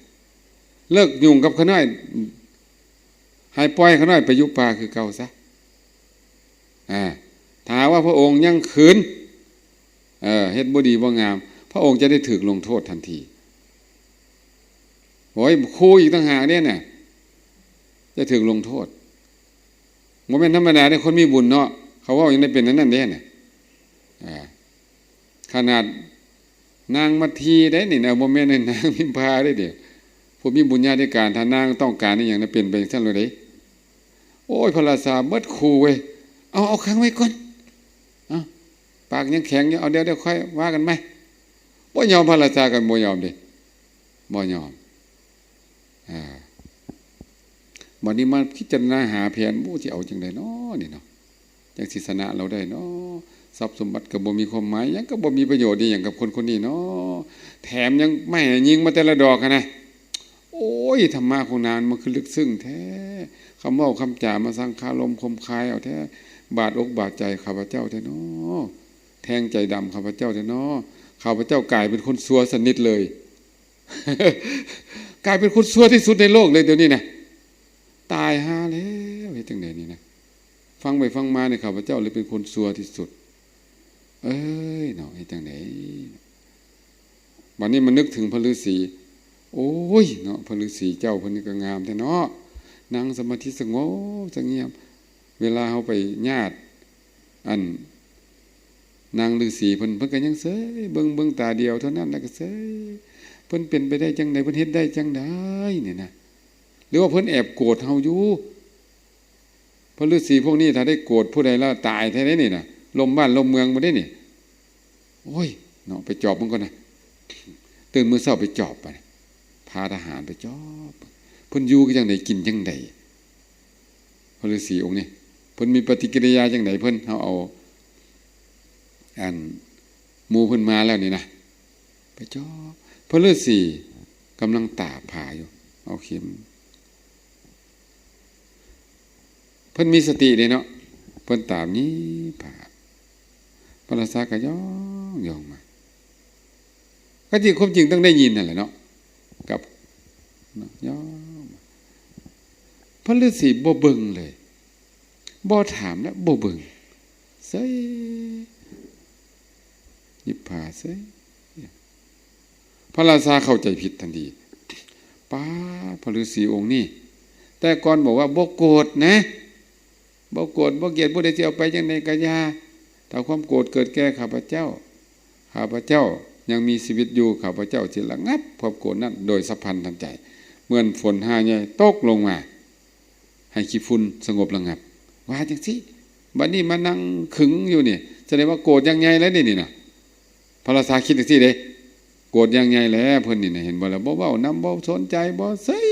เลิกยุ่งกับข้าน้อย ให้ปล่อยข้าน้อยไปอยู่ป่าคือเก่าซะ อ่า ถ้าหากว่าพระองค์ยังขืน เอ่อ เฮ็ดบ่ดีบ่งาม พระองค์จะได้ถูกลงโทษทันที โอ้ย ขู่อีกต่างหากเด้น่ะ จะถูกลงโทษ บ่แม่นธรรมดาเด้ คนมีบุญเนาะ เขาเว้าหยังได้เป็นอันนั้นเด้น่ะ อ่า ขนาดนางมัททีได้นี่นะ บ่แม่นนางพิมพาได้เด้ ผู้มีบุญญาธิการ ถ้านางต้องการอีหยังนะ เป็นไปจั่งซั่นโลดเด้ โอ้ย พระราชาเบิดคู่เว้ย เอา เอาขังไว้ก่อน เอา ປາກຍັງແຂງຢູ່ ເອົາ ດຽວ ດຽວຄ່ອຍວ່າກັນໃໝ່. ບໍ່ຍອມ ພະລາຊາກໍບໍ່ຍອມເດ້ ບໍ່ຍອມ. ອ່າ ບັດນີ້ມາພິຈາລະນາຫາແຜນ ໂອ້ ຊິເອົາຈັ່ງໃດເນາະນີ້ເນາະ ຈັ່ງຊິຊະນະລາວໄດ້ເນາະ. ຊັບສົມບັດກໍບໍ່ມີຄວາມໝາຍຫຍັງ ກໍບໍ່ມີປະໂຫຍດອີ່ຫຍັງກັບຄົນຄົນນີ້ເນາະ ແຖມຍັງໄມ້ໃຫ້ຍິງມາແຕ່ລະດອກຫັ້ນນະ. ໂອ້ຍ ທຳມະຂອງນາງມັນຄືເລິກເຊິ່ງແທ້ ຄຳເວົ້າຄຳຈາມາສັງຄາລົມຄົມຄາຍເອົາແທ້ ບາດອົກບາດໃຈຂ້າພະເຈົ້າແທ້ເນາະ ແທງໃຈດຳຂ້າພະເຈົ້າແທ້ເນາະ. ຂ້າພະເຈົ້າກາຍເປັນຄົນຊົ່ວສະໜິດເລີຍ ກາຍເປັນຄົນຊົ່ວທີ່ສຸດໃນໂລກເລີຍດຽວນີ້ນະ. ຕາຍຫ່າແລ້ວ ເຮັດຈັ່ງໃດນີ້ນະ. ຟັງໄປຟັງມານີ້ ຂ້າພະເຈົ້າເລີຍເປັນຄົນຊົ່ວທີ່ສຸດ. ເອີຍເນາະ ເຮັດຈັ່ງໃດ? ບັດນີ້ມານຶກເຖິງພະລືສີ ໂອ້ຍເນາະ ພະລືສີເຈົ້າເພິ່ນນີ້ກໍງາມແທ້ເນາະ ນັ່ງສະມາທິສະຫງົບສະຫງຽມ. ເວລາເຮົາໄປຍາດ ອັນ ນາງລືສີເພິ່ນ ເພິ່ນກໍຍັງເຊີຍ ເບິ່ງ ເບິ່ງຕາດຽວເທົ່ານັ້ນ ແລ້ວກໍເຊີຍ. ເພິ່ນເປັນໄປໄດ້ຈັ່ງໃດ? ເພິ່ນເຮັດໄດ້ຈັ່ງໃດນີ້ນະ? ຫຼືວ່າເພິ່ນແອບໂກດເຮົາຢູ່? ພະລືສີພວກນີ້ຖ້າໄດ້ໂກດຜູ້ໃດແລ້ວຕາຍແທ້ເດ້ນີ້ນະ ລົ້ມບ້ານລົ້ມເມືອງໝົດເດ້ນີ້. ໂອ້ຍເນາະ ໄປຈອບມັນກ່ອນນະ ຕື່ນມື້ເຊົ້າໄປຈອບ ໄປ ພາທະຫານໄປຈອບ ເພິ່ນຢູ່ກັນຈັ່ງໃດ ກິນຈັ່ງໃດ? ພະລືສີອົງນີ້ ເພິ່ນມີປະຕິກິລິຍາຈັ່ງໃດ? ເພິ່ນ ເຮົາເອົາ ອັນ ໝູ່ເພິ່ນມາແລ້ວນີ້ນະ ໄປຈອບ ພະລືສີກຳລັງຕາກຜ້າຢູ່ ເອົາເຂັມ ເພິ່ນມີສະຕິເດ້ເນາະ ເພິ່ນຕາກຫຍິບຜ້າ ພະລາຊາກໍຍ່ອງໆມາ. ກໍຈິງ ຄວາມຈິງຕ້ອງໄດ້ຍິນຫັ້ນແຫຼະເນາະ ກັບ ເນາະ ຍ່ອງມາ ພະລືສີບໍ່ເບິ່ງເລີຍ ບໍ່ຖາມແລະບໍ່ເບິ່ງ ເສີຍ ຫຍິບຜ້າເສີຍ. ພະລາຊາເຂົ້າໃຈຜິດທັນທີ ປ້າດ ພະລືສີອົງນີ້ ແຕ່ກ່ອນບອກວ່າບໍ່ໂກດນະ ບໍ່ໂກດບໍ່ກຽດ ຜູ້ໃດຊິເອົາໄປຈັ່ງໃດກໍຢ່າ ຖ້າຄວາມໂກດເກີດແກ່ຂ້າພະເຈົ້າ ຂ້າພະເຈົ້າຍັງມີຊີວິດຢູ່ ຂ້າພະເຈົ້າຊິລະງັບຄວາມໂກດນັ້ນໂດຍສັບພັນທັນໃຈ ເໝືອນຝົນຫາໃຫຍ່ຕົກລົງມາ ໃຫ້ຂີ້ຝຸ່ນສະຫງົບລະງັບ ວ່າຈັ່ງຊີ້. ບັດນີ້ມານັ່ງຂຶງຢູ່ນີ້ ສະແດງວ່າໂກດຢ່າງໃຫຍ່ແລ້ວນີ້ນະ. ພະລາຊາຄິດຈັ່ງຊີ້ເດ້ ໂກດຢ່າງໃຫຍ່ແລ້ວເພິ່ນນີ້ນະ ເຫັນບໍ່ລະ ບໍ່ເວົ້ານຳ ບໍ່ສົນໃຈ ບໍ່ເສີຍ.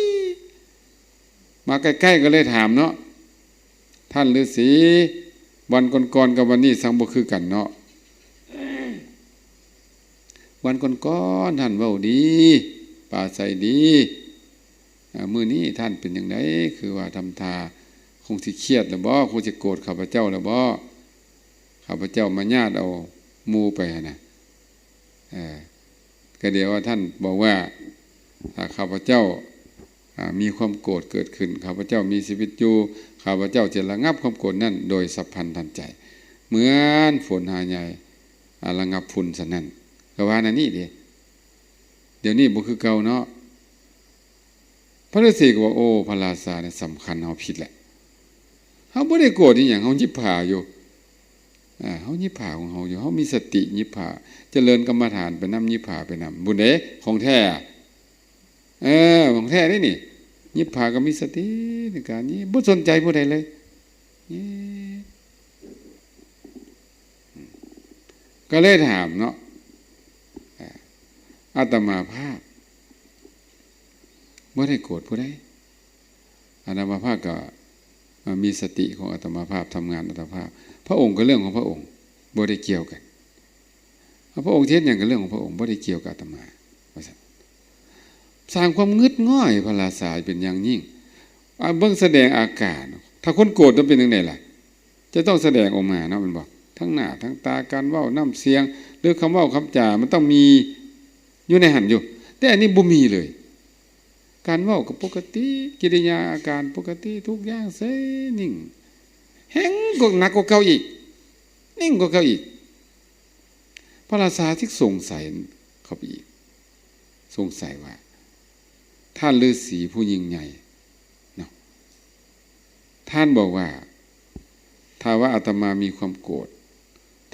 ມາໃກ້ໆກໍເລີຍຖາມເນາະ ທ່ານລືສີ ວັນກ່ອນໆກັບວັນນີ້ຊ່າງບໍ່ຄືກັນເນາະ. ວັນກ່ອນໆທ່ານເວົ້າດີ ປາໄສດີ ອາ ມື້ນີ້ທ່ານເປັນຈັ່ງໃດ? ຄືວ່າທຳທ່າຄົງຊິຄຽດແລ້ວບໍ? ຄົງຊິໂກດຂ້າພະເຈົ້າແລ້ວບໍ? ຂ້າພະເຈົ້າມາຍາດເອົາໝູ່ໄປຫັ້ນນະ. ເອີ ກະດຽວວ່າທ່ານບອກວ່າ ຖ້າຂ້າພະເຈົ້າ ອາ ມີຄວາມໂກດເກີດຂຶ້ນ ຂ້າພະເຈົ້າມີຊີວິດຢູ່ ຂ້າພະເຈົ້າຈະລະງັບຄວາມໂກດນັ້ນໂດຍສັບພັນທັນໃຈ ເໝືອນຝົນຫາໃຫຍ່ ອາ ລະງັບຝຸ່ນສະນັ້ນ. ກໍວ່າແນວນີ້ເດ້. ດຽວນີ້ບໍ່ຄືເກົ່າເນາະ. ພະລືສີກໍວ່າ ໂອ້ ພະລາຊານີ້ສຳຄັນເຮົາຜິດແຫຼະ. ເຮົາບໍ່ໄດ້ໂກດອີ່ຫຍັງ ເຮົາຫຍິບຜ້າຢູ່. ອາ ເຮົາຫຍິບຜ້າຂອງເຮົາຢູ່ ເຮົາມີສະຕິຫຍິບຜ້າ ຈະເລີນກຳມະຖານໄປນຳ ຫຍິບຜ້າໄປນຳ ບຸນເດ້ ຂອງແທ້. ເອີ ຂອງແທ້ເດ້ນີ້ ຫຍິບຜ້າກໍມີສະຕິໃນການຫຍິບ ບໍ່ສົນໃຈຜູ້ໃດເລີຍ. ກໍເລີຍຖາມເນາະ ອາ ອາດຕະມາພາບບໍ່ໄດ້ໂກດຜູ້ໃດ. ອາດຕະມາພາບກໍ ອາ ມີສະຕິຂອງອາດຕະມາພາບ ທຳງານອາດຕະມາພາບ. ພະອົງກໍເລື່ອງຂອງພະອົງ ບໍ່ໄດ້ກ່ຽວກັນ. ພະອົງເຮັດຫຍັງກໍເລື່ອງຂອງພະອົງ ບໍ່ໄດ້ກ່ຽວກັບອາດຕະມາ ວ່າຊັ້ນ. ສ້າງຄວາມງຶດງໍ້ໃຫ້ພະລາຊາເປັນຢ່າງຍິ່ງ. ອາ ເບິ່ງສະແດງອາການ ຖ້າຄົນໂກດມັນເປັນຈັ່ງໃດລະ? ຈະຕ້ອງສະແດງອອກມາເນາະ ແມ່ນບໍ່? ທັງໜ້າທັງຕາ ການເວົ້າ ນ້ຳສຽງ ຫຼື ຄຳເວົ້າຄຳຈາ ມັນຕ້ອງມີຢູ່ໃນຫັ້ນຢູ່ ແຕ່ອັນນີ້ບໍ່ມີເລີຍ. ການເວົ້າກໍປົກກະຕິ ກິລິຍາອາການປົກກະຕິ ທຸກຢ່າງເສີຍ ນິ່ງ ແຮງກວ່າ ໜັກກວ່າເກົ່າອີກ ນິ່ງກວ່າເກົ່າອີກ. ພະລາຊາຈຶ່ງສົງໄສເຂົ້າໄປອີກ ສົງໄສວ່າ ທ່ານລືສີຜູ້ຍິ່ງໃຫຍ່ເນາະ ທ່ານບອກວ່າ ຖ້າວ່າອາດຕະມາມີຄວາມໂກດ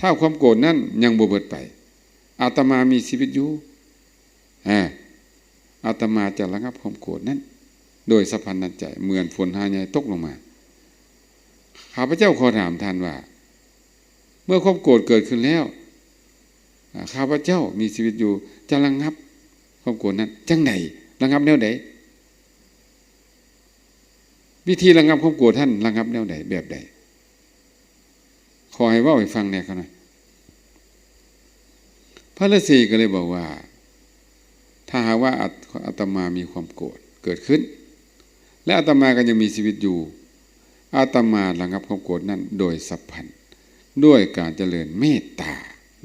ຖ້າຄວາມໂກດນັ້ນຍັງບໍ່ເບິດໄປ ອາດຕະມາມີຊີວິດຢູ່ ອາ ອາດຕະມາຈະລະງັບຄວາມໂກດນັ້ນໂດຍສະພັນທັນໃຈ ເໝືອນຝົນຫາໃຫຍ່ຕົກລົງມາ. ຂ້າພະເຈົ້າຂໍຖາມທ່ານວ່າ ເມື່ອຄວາມໂກດເກີດຂຶ້ນແລ້ວ ອາ ຂ້າພະເຈົ້າມີຊີວິດຢູ່ ຈະລະງັບຄວາມໂກດນັ້ນຈັ່ງໃດ? ລະງັບແນວໃດ? ວິທີລະງັບຄວາມໂກດທ່ານລະງັບແນວໃດ? ແບບໃດ? ຂໍໃຫ້ເວົ້າໃຫ້ຟັງແດ່ຂ້ານ້ອຍ. ພະລືສີກໍເລີຍບອກວ່າ ຖ້າຫາກວ່າອາ ອາດຕະມາມີຄວາມໂກດເກີດຂຶ້ນ ແລະ ອາດຕະມາກໍຍັງມີຊີວິດຢູ່ ອາດຕະມາລະງັບຄວາມໂກດນັ້ນໂດຍສັບພັນ ດ້ວຍການຈະເລີນເມດຕາ.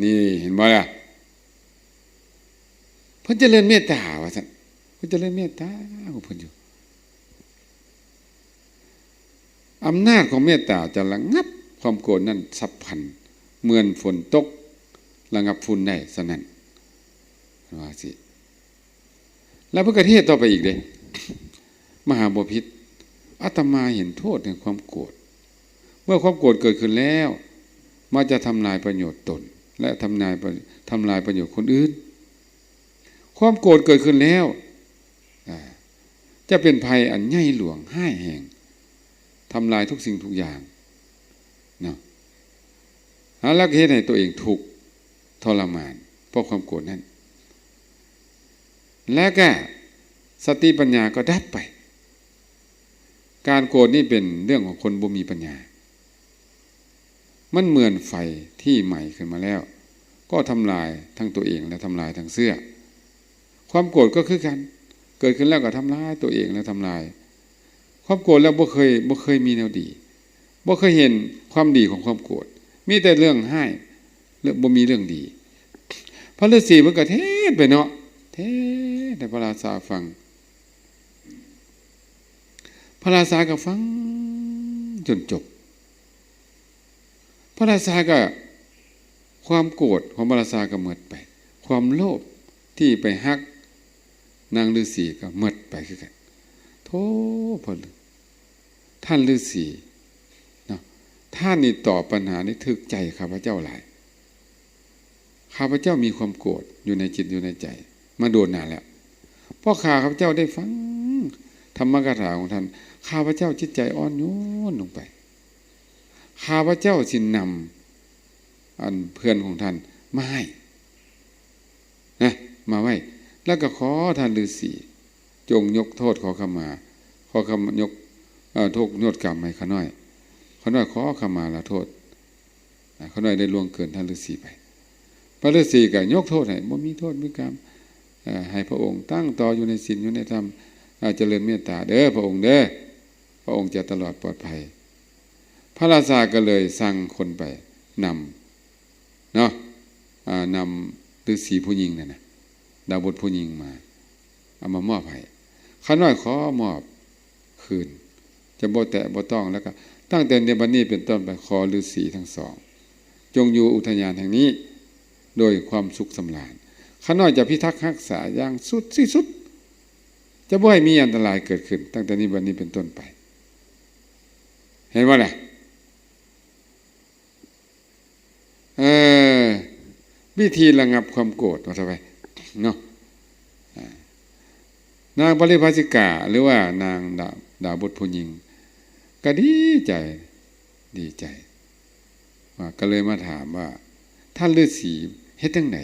ນີ້ເຫັນບໍ່ລະ? ເພິ່ນຈະເລີນເມດຕາວ່າຊັ້ນ ເພິ່ນຈະເລີນເມດຕາຂອງເພິ່ນຢູ່. ອຳນາດຂອງເມດຕາຈະລະງັບຄວາມໂກດນັ້ນສັບພັນ ເໝືອນຝົນຕົກລະງັບຝຸ່ນໄດ້ ສະນັ້ນ ວ່າຊີ້. ແລ້ວເພິ່ນກໍເທດຕໍ່ໄປອີກເດ້ ມະຫາບໍພິດ ອາດຕະມາເຫັນໂທດແຫ່ງຄວາມໂກດ. ເມື່ອຄວາມໂກດເກີດຂຶ້ນແລ້ວ ມັນຈະທຳລາຍປະໂຫຍດຕົນ ແລະ ທຳລາຍປະ ທຳລາຍປະໂຫຍດຄົນອື່ນ. ຄວາມໂກດເກີດຂຶ້ນແລ້ວ ອາ ຈະເປັນໄພອັນໃຫຍ່ຫຼວງຮ້າຍແຮງ ທຳລາຍທຸກສິ່ງທຸກຢ່າງເນາະ ແລ້ວກໍເຮັດໃຫ້ຕົວເອງທຸກທໍລະມານ ເພາະຄວາມໂກດນັ້ນ ແລ້ວກໍສະຕິປັນຍາກໍດັບໄປ. ການໂກດນີ້ເປັນເລື່ອງຂອງຄົນບໍ່ມີປັນຍາ. ມັນເໝືອນໄຟທີ່ໄໝ້ຂຶ້ນມາແລ້ວ ກໍທຳລາຍທັງຕົວເອງ ແລະ ທຳລາຍທັງເຊື້ອ. ຄວາມໂກດກໍຄືກັນ ເກີດຂຶ້ນແລ້ວກໍທຳລາຍຕົວເອງ ແລະ ທຳລາຍ ຄວາມໂກດແລ້ວບໍ່ເຄີຍ ບໍ່ເຄີຍມີແນວດີ ບໍ່ເຄີຍເຫັນຄວາມດີຂອງຄວາມໂກດ ມີແຕ່ເລື່ອງຮ້າຍ ແລະ ບໍ່ມີເລື່ອງດີ. ພະລືສີເພິ່ນກໍເທດໄປເນາະ ເທດໃຫ້ພະລາຊາຟັງ. ພະລາຊາກໍຟັງຈົນຈົບ. ພະລາຊາກໍ ຄວາມໂກດຂອງພະລາຊາກໍໝົດໄປ ຄວາມໂລບທີ່ໄປຮັກນາງລືສີກໍໝົດໄປຄືກັນ. ໂທ້ ພະ ທ່ານລືສີເນາະ ທ່ານນີ້ຕອບບັນຫານີ້ຖືກໃຈຂ້າພະເຈົ້າຫຼາຍ. ຂ້າພະເຈົ້າມີຄວາມໂກດຢູ່ໃນຈິດຢູ່ໃນໃຈມາດົນນານແລ້ວ. ເພາະຂ້າພະເຈົ້າໄດ້ຟັງທຳມະກະຖາຂອງທ່ານ ຂ້າພະເຈົ້າຈິດໃຈອ່ອນໂຍນລົງໄປ. ຂ້າພະເຈົ້າຊິນຳ ອັນເພື່ອນຂອງທ່ານມາໃຫ້ນະ ມາໄວ້ ແລ້ວກໍຂໍທ່ານລືສີ ຈົ່ງຍົກໂທດຂໍຂະມາ ຂໍຂະມາ ຍົກ ເອີ ໂທດໂຍດກຳໃຫ້ຂ້ານ້ອຍ. ຂ້ານ້ອຍຂໍຂະມາລາໂທດ. ອາ ຂ້ານ້ອຍໄດ້ລ່ວງເກີນທ່ານລືສີໄປ. ພະລືສີກໍຍົກໂທດໃຫ້ ບໍ່ມີໂທດມີກຳ. ເອີ ໃຫ້ພະອົງຕັ້ງຕໍ່ຢູ່ໃນສິນ ຢູ່ໃນທຳ. ອາ ຈະເລີນເມດຕາເດີພະອົງເດີ. ພະອົງຈະຕະຫຼອດປອດໄພ. ພະລາຊາກໍເລີຍສັ່ງຄົນໄປນຳ ເນາະ ອາ ນຳລືສີຜູ້ຍິງນັ້ນນະ ດາບົດຜູ້ຍິງມາ ເອົາມາມອບໃຫ້. ຂ້ານ້ອຍຂໍມອບຄືນ ຈະບໍ່ແຕະບໍ່ຕ້ອງ. ແລ້ວກໍຕັ້ງແຕ່ໃນບັດນີ້ເປັນຕົ້ນໄປ ຂໍລືສີທັງສອງ ຈົ່ງຢູ່ອຸທະຍານແຫ່ງນີ້ໂດຍຄວາມສຸກສຳລານ. ຂ້ານ້ອຍຈະພິທັກຮັກສາຢ່າງສຸດ ທີ່ສຸດ ຈະບໍ່ໃຫ້ມີອັນຕະລາຍເກີດຂຶ້ນ ຕັ້ງແຕ່ນີ້ ບັດນີ້ເປັນຕົ້ນໄປ. ເຫັນບໍ່ລະ? ເອີ ວິທີລະງັບຄວາມໂກດ ວ່າຊະໄປເນາະ. ອາ ນາງປະລິພາສິກາ ຫຼືວ່ານາງດາ ດາບົດຜູ້ຍິງ ກໍດີໃຈ ດີໃຈ ວ່າ ກໍເລີຍມາຖາມວ່າ ທ່ານລືສີເຮັດຈັ່ງໃດ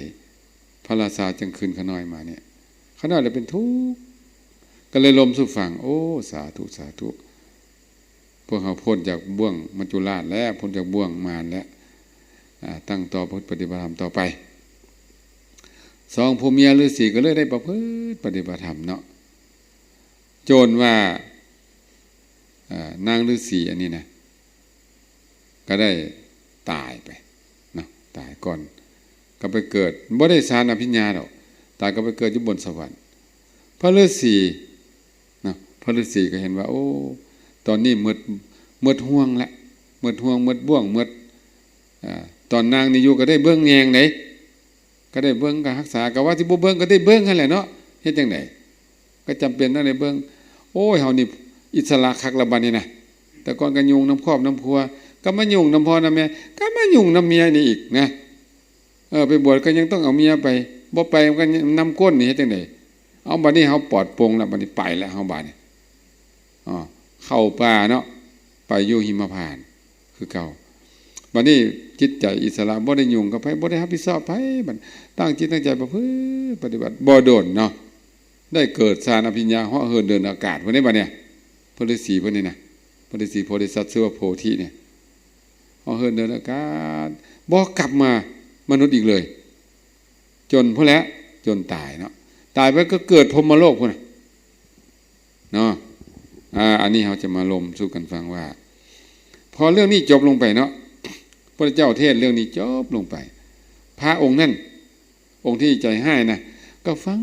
ພະລາຊາຈຶ່ງຄືນຂ້ານ້ອຍມານີ້? ຂ້ານ້ອຍລະເປັນທຸກ ກໍເລີຍລົມສູ່ຟັງ. ໂອ້ ສາທຸ ສາທຸ. ພວກເຮົາພົ້ນຈາກບ່ວງມັດຈຸລາດແລ້ວ ພົ້ນຈາກບ່ວງມານແລ້ວ ອາ ຕັ້ງຕໍ່ປະພຶດປະຕິບັດທຳຕໍ່ໄປ. ສອງຜົວເມຍລືສີກໍເລີຍໄດ້ປະພຶດປະຕິບັດທຳເນາະ ຈົນວ່າ ອາ ນາງລືສີອັນນີ້ນະ ກໍໄດ້ຕາຍໄປເນາະ ຕາຍກ່ອນ ກໍໄປເກີດ ບໍ່ໄດ້ສານອະພິນຍາດອກ ຕາຍກໍໄປເກີດຢູ່ບົນສະຫວັນ. ພະລືສີເນາະ ພະລືສີກໍເຫັນວ່າ ໂອ້ ຕອນນີ້ໝົດ ໝົດຫ່ວງລະ ໝົດຫ່ວງ ໝົດບ່ວງ ໝົດ ອາ ຕອນນາງນີ້ຢູ່ກໍໄດ້ເບິ່ງແຍງເດ້ ກໍໄດ້ເບິ່ງ ກໍຮັກສາ ກໍວ່າຊິບໍ່ເບິ່ງກໍໄດ້ເບິ່ງຫັ້ນແຫຼະເນາະ ເຮັດຈັ່ງໃດ ກໍຈຳເປັນຕ້ອງໄດ້ເບິ່ງ. ໂອ້ຍ ເຮົານີ້ອິດສະຫຼະຄັກລະບັດນີ້ນະ ແຕ່ກ່ອນກໍຫຍຸ້ງນຳຄອບນຳຄົວ ກໍມາຫຍຸ້ງນຳພໍ່ນຳແມ່ ກໍມາຫຍຸ້ງນຳເມຍນີ້ອີກນະ. ເອີ ໄປບວດກໍຍັງຕ້ອງເອົາເມຍໄປ ບໍ່ໄປມັນກໍນຳກົ້ນນີ້ ເຮັດຈັ່ງໃດ? ເອົາ ບັດນີ້ເຮົາປອດໂປ່ງລະ ບັດນີ້ໄປລະເຮົາ ບາດນີ້ ອໍ ເຂົ້າປ່າເນາະ ໄປຢູ່ຫິມະພານຄືເກົ່າ. ບັດນີ້ ຈິດໃຈອິດສະຫຼະ ບໍ່ໄດ້ຫຍຸ້ງກັບໃຜ ບໍ່ໄດ້ຮັບຜິດຊອບໃຜ ບັດຕັ້ງຈິດຕັ້ງໃຈປະພຶດປະຕິບັດ ບໍ່ດົນເນາະ ໄດ້ເກີດຊານອະພິນຍາ ເຫາະເຫີນເດີນອາກາດພຸ້ນເດ້ ບັດນີ້ ພະລືສີເພິ່ນນີ້ນະ ພະລືສີໂພທິສັດ ຊື່ວ່າໂພທິນີ້ ເຫາະເຫີນເດີນອາກາດ ບໍ່ກັບມາມະນຸດອີກເລີຍ ຈົນພຸ້ນແຫຼະ ຈົນຕາຍເນາະ ຕາຍໄປກໍເກີດພົມມະໂລກພຸ້ນນະ ເນາະ ອາ ອັນນີ້ເຮົາຈະມາລົມສູ່ກັນຟັງວ່າ ພໍເລື່ອງນີ້ຈົບລົງໄປເນາະ ພະພຸດທະເຈົ້າເທດເລື່ອງນີ້ຈົບລົງໄປ ພະອົງນັ້ນ ອົງທີ່ໃຈຮ້າຍນະ ກໍຟັງ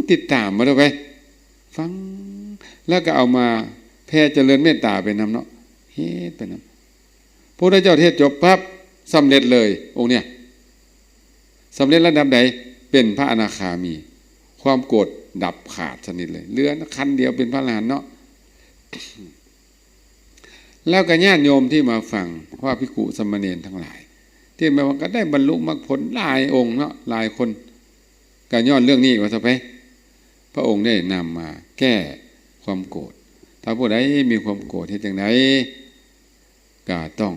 ຕິດຕາມມາເດີໄປ ຟັງ ແລ້ວກໍເອົາມາແຜ່ຈະເລີນເມດຕາໄປນຳເນາະ ເຮັດໄປນຳ ພະພຸດທະເຈົ້າເທດຈົບປັບ ສຳເລັດເລີຍ ອົງເນີ້ຍ ສຳເລັດລະດັບໃດ? ເປັນພະອະນາຄາມີ ຄວາມໂກດດັບຂາດສະໜິດເລີຍ ເຫຼືອຂັ້ນດຽວເປັນພະອະລະຫັນເນາະ ແລ້ວກໍຍາດໂຍມທີ່ມາຟັງ ພະພິກຂຸສາມະເນນທັງຫຼາຍ ທີ່ແມ່ນວ່າກໍໄດ້ບັນລຸມັກຜົນຫຼາຍອົງເນາະ ຫຼາຍຄົນ ກໍຍ້ອນເລື່ອງນີ້ວ່າຊະໄປ ພະອົງໄດ້ນຳມາແກ້ຄວາມໂກດ ຖ້າຜູ້ໃດມີຄວາມໂກດເຮັດຈັ່ງໃດ? ກໍຕ້ອງ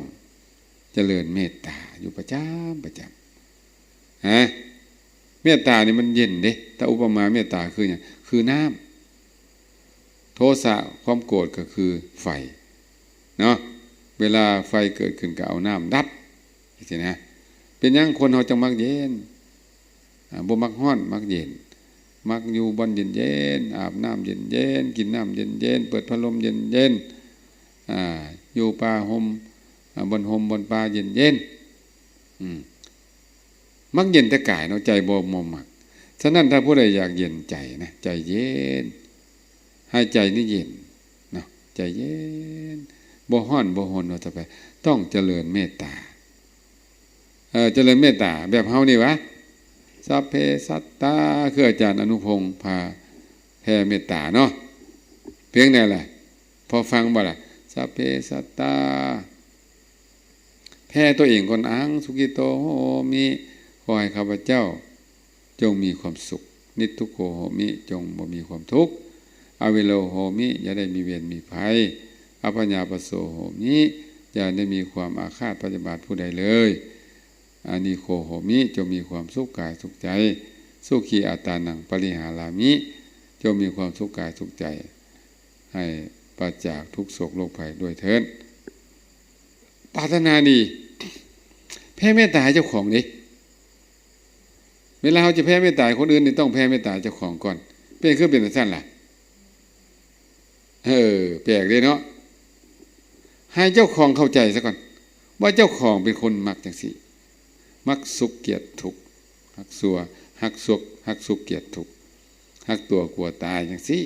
ຈະເລີນເມດຕາຢູ່ປະຈຳ ປະຈຳ ຮະ ເມດຕານີ້ມັນເຢັນເດ້ ຖ້າອຸປະມາເມດຕາຄືຫຍັງ? ຄືນ້ຳ ໂທສະ ຄວາມໂກດກໍຄືໄຟເນາະ ເວລາໄຟເກີດຂຶ້ນກໍເອົານ້ຳດັບ ຈັ່ງຊີ້ນະ ເປັນຫຍັງຄົນເຮົາຈັ່ງມັກເຢັນ? ອາ ບໍ່ມັກຮ້ອນ ມັກເຢັນ ມັກຢູ່ບ່ອນເຢັນໆ ອາບນ້ຳເຢັນໆ ກິນນ້ຳເຢັນໆ ເປີດພັດລົມເຢັນໆ ອາ ຢູ່ປ່າຮົ່ມ ອາ ບ່ອນຮົ່ມບ່ອນປ່າເຢັນໆ ອືມ ມັກເຢັນແຕ່ກາຍເນາະ ໃຈບໍ່ ບໍ່ມັກ. ສະນັ້ນ ຖ້າຜູ້ໃດຢາກເຢັນໃຈນະ ໃຈເຢັນ ໃຫ້ໃຈນີ້ເຢັນເນາະ ໃຈເຢັນ ບໍ່ຮ້ອນບໍ່ຮົນວ່າຊະໄປ ຕ້ອງຈະເລີນເມດຕາ ເອີ ຈະເລີນເມດຕາແບບເຮົານີ້ຫວາ ສັບເພສັດຕາ ຄືອາຈານອະນຸພົງພາແຜ່ເມດຕາເນາະ ເພງໃດລະ ພໍຟັງບໍ່ລະ ສັບເພສັດຕາ ແຜ່ຕົວເອງກ່ອນ ອະຫັງສຸກິໂຕໂຫມິ ຂໍໃຫ້ຂ້າພະເຈົ້າ ຈົ່ງມີຄວາມສຸກ ນິດທຸກໂຂໂຫມິ ຈົ່ງບໍ່ມີຄວາມທຸກ ອະເວໂລໂຫມິ ຢ່າໄດ້ມີເວນມີໄພ ອະພະຍາປະໂສໂຫມິ ຢ່າໄດ້ມີຄວາມອາຄາດພະຍາບາດຜູ້ໃດເລີຍ ອານິໂຂໂຫມິ ຈົ່ງມີຄວາມສຸກກາຍສຸກໃຈ ສຸຂີອັດຕານັງປະລິຫາລາມິ ຈົ່ງມີຄວາມສຸກກາຍສຸກໃຈ ໃຫ້ປາສຈາກທຸກໂສກໂລກໄພດ້ວຍເທີ້ນ. ປາດຖະໜາດີ ແຜ່ເມດຕາໃຫ້ເຈົ້າຂອງເດ້ ເວລາເຮົາຈະແຜ່ເມດຕາໃຫ້ຄົນອື່ນນີ້ ຕ້ອງແຜ່ເມດຕາໃຫ້ເຈົ້າຂອງກ່ອນ ເປັນຄືເປັນຈັ່ງຊັ້ນລະ ເອີ ແປກເດ້ເນາະ ໃຫ້ເຈົ້າຂອງເຂົ້າໃຈຊະກ່ອນ ວ່າເຈົ້າຂອງເປັນຄົນມັກຈັ່ງຊີ້ ມັກສຸກກຽດທຸກ ຮັກຊົ່ວ ຮັກສຸກ ຮັກສຸກກຽດທຸກ ຮັກຕົວກົວຕາຍຈັ່ງຊີ້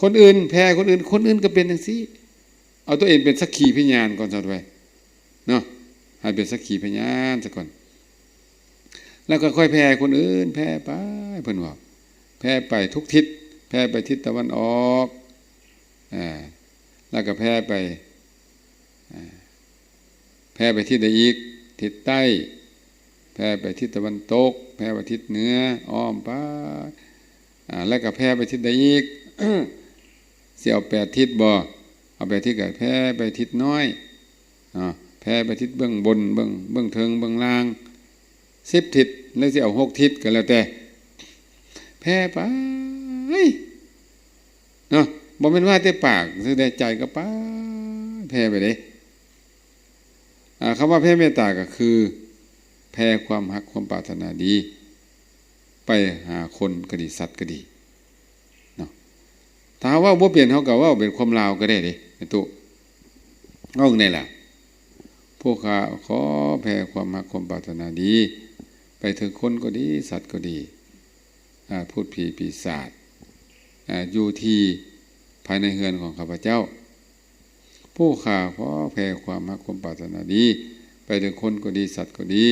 ຄົນອື່ນ ແຜ່ຄົນອື່ນ ຄົນອື່ນກໍເປັນຈັ່ງຊີ້ ເອົາຕົວເອງເປັນສັກຂີພະຍານກ່ອນຊະໄວ້ເນາະ ໃຫ້ເປັນສັກຂີພະຍານຊະກ່ອນ ແລ້ວກໍຄ່ອຍແຜ່ໃຫ້ຄົນອື່ນ ແຜ່ໄປ ເພິ່ນເວົ້າ ແຜ່ໄປທຸກທິດ ແຜ່ໄປທິດຕາເວັນອອກ ອາ ແລ້ວກໍແຜ່ໄປ ອາ ແຜ່ໄປທິດໃດອີກ? ທິດໃຕ້ ແຜ່ໄປທິດຕາເວັນຕົກ ແຜ່ໄປທິດເໜືອ ອ້ອມໄປ ອາ ແລ້ວກໍແຜ່ໄປທິດໃດອີກ? ຊິເອົາແປດທິດບໍ່? ເອົາແປດທິດກໍແຜ່ໄປທິດນ້ອຍ ເນາະ ແຜ່ໄປທິດເບື້ອງບົນ ເບື້ອງ ເບື້ອງເທິງ ເບື້ອງລ່າງ ສິບທິດ ຫຼືຊິເອົາຫົກທິດກໍແລ້ວແຕ່ ແຜ່ໄປເນາະ ບໍ່ແມ່ນວ່າແຕ່ປາກຊື່ໃດ ໃຈກໍໄປ ແຜ່ໄປເດ້. ອາ ຄຳວ່າແຜ່ເມດຕາກໍຄື ແຜ່ຄວາມຮັກຄວາມປາດຖະໜາດີ ໄປຫາຄົນກໍດີ ສັດກໍດີເນາະ ຖ້າເຮົາເວົ້າບໍ່ເປັນ ເຮົາກໍເວົ້າເປັນຄວາມລາວກໍໄດ້ເດ້ ແມ່ຕູ້ ເວົ້າຈັ່ງໃດລະ ພວກຂ້າຂໍແຜ່ຄວາມຮັກຄວາມປາດຖະໜາດີ ໄປເຖິງຄົນກໍດີ ສັດກໍດີ ອາ ພູດຜີປີສາດ ອາ ຢູ່ທີ່ພາຍໃນເຮືອນຂອງຂ້າພະເຈົ້າ ຜູ້ຂ້າຂໍແຜ່ຄວາມຮັກຄວາມປາດຖະໜາດີ ໄປເຖິງຄົນກໍດີ ສັດກໍດີ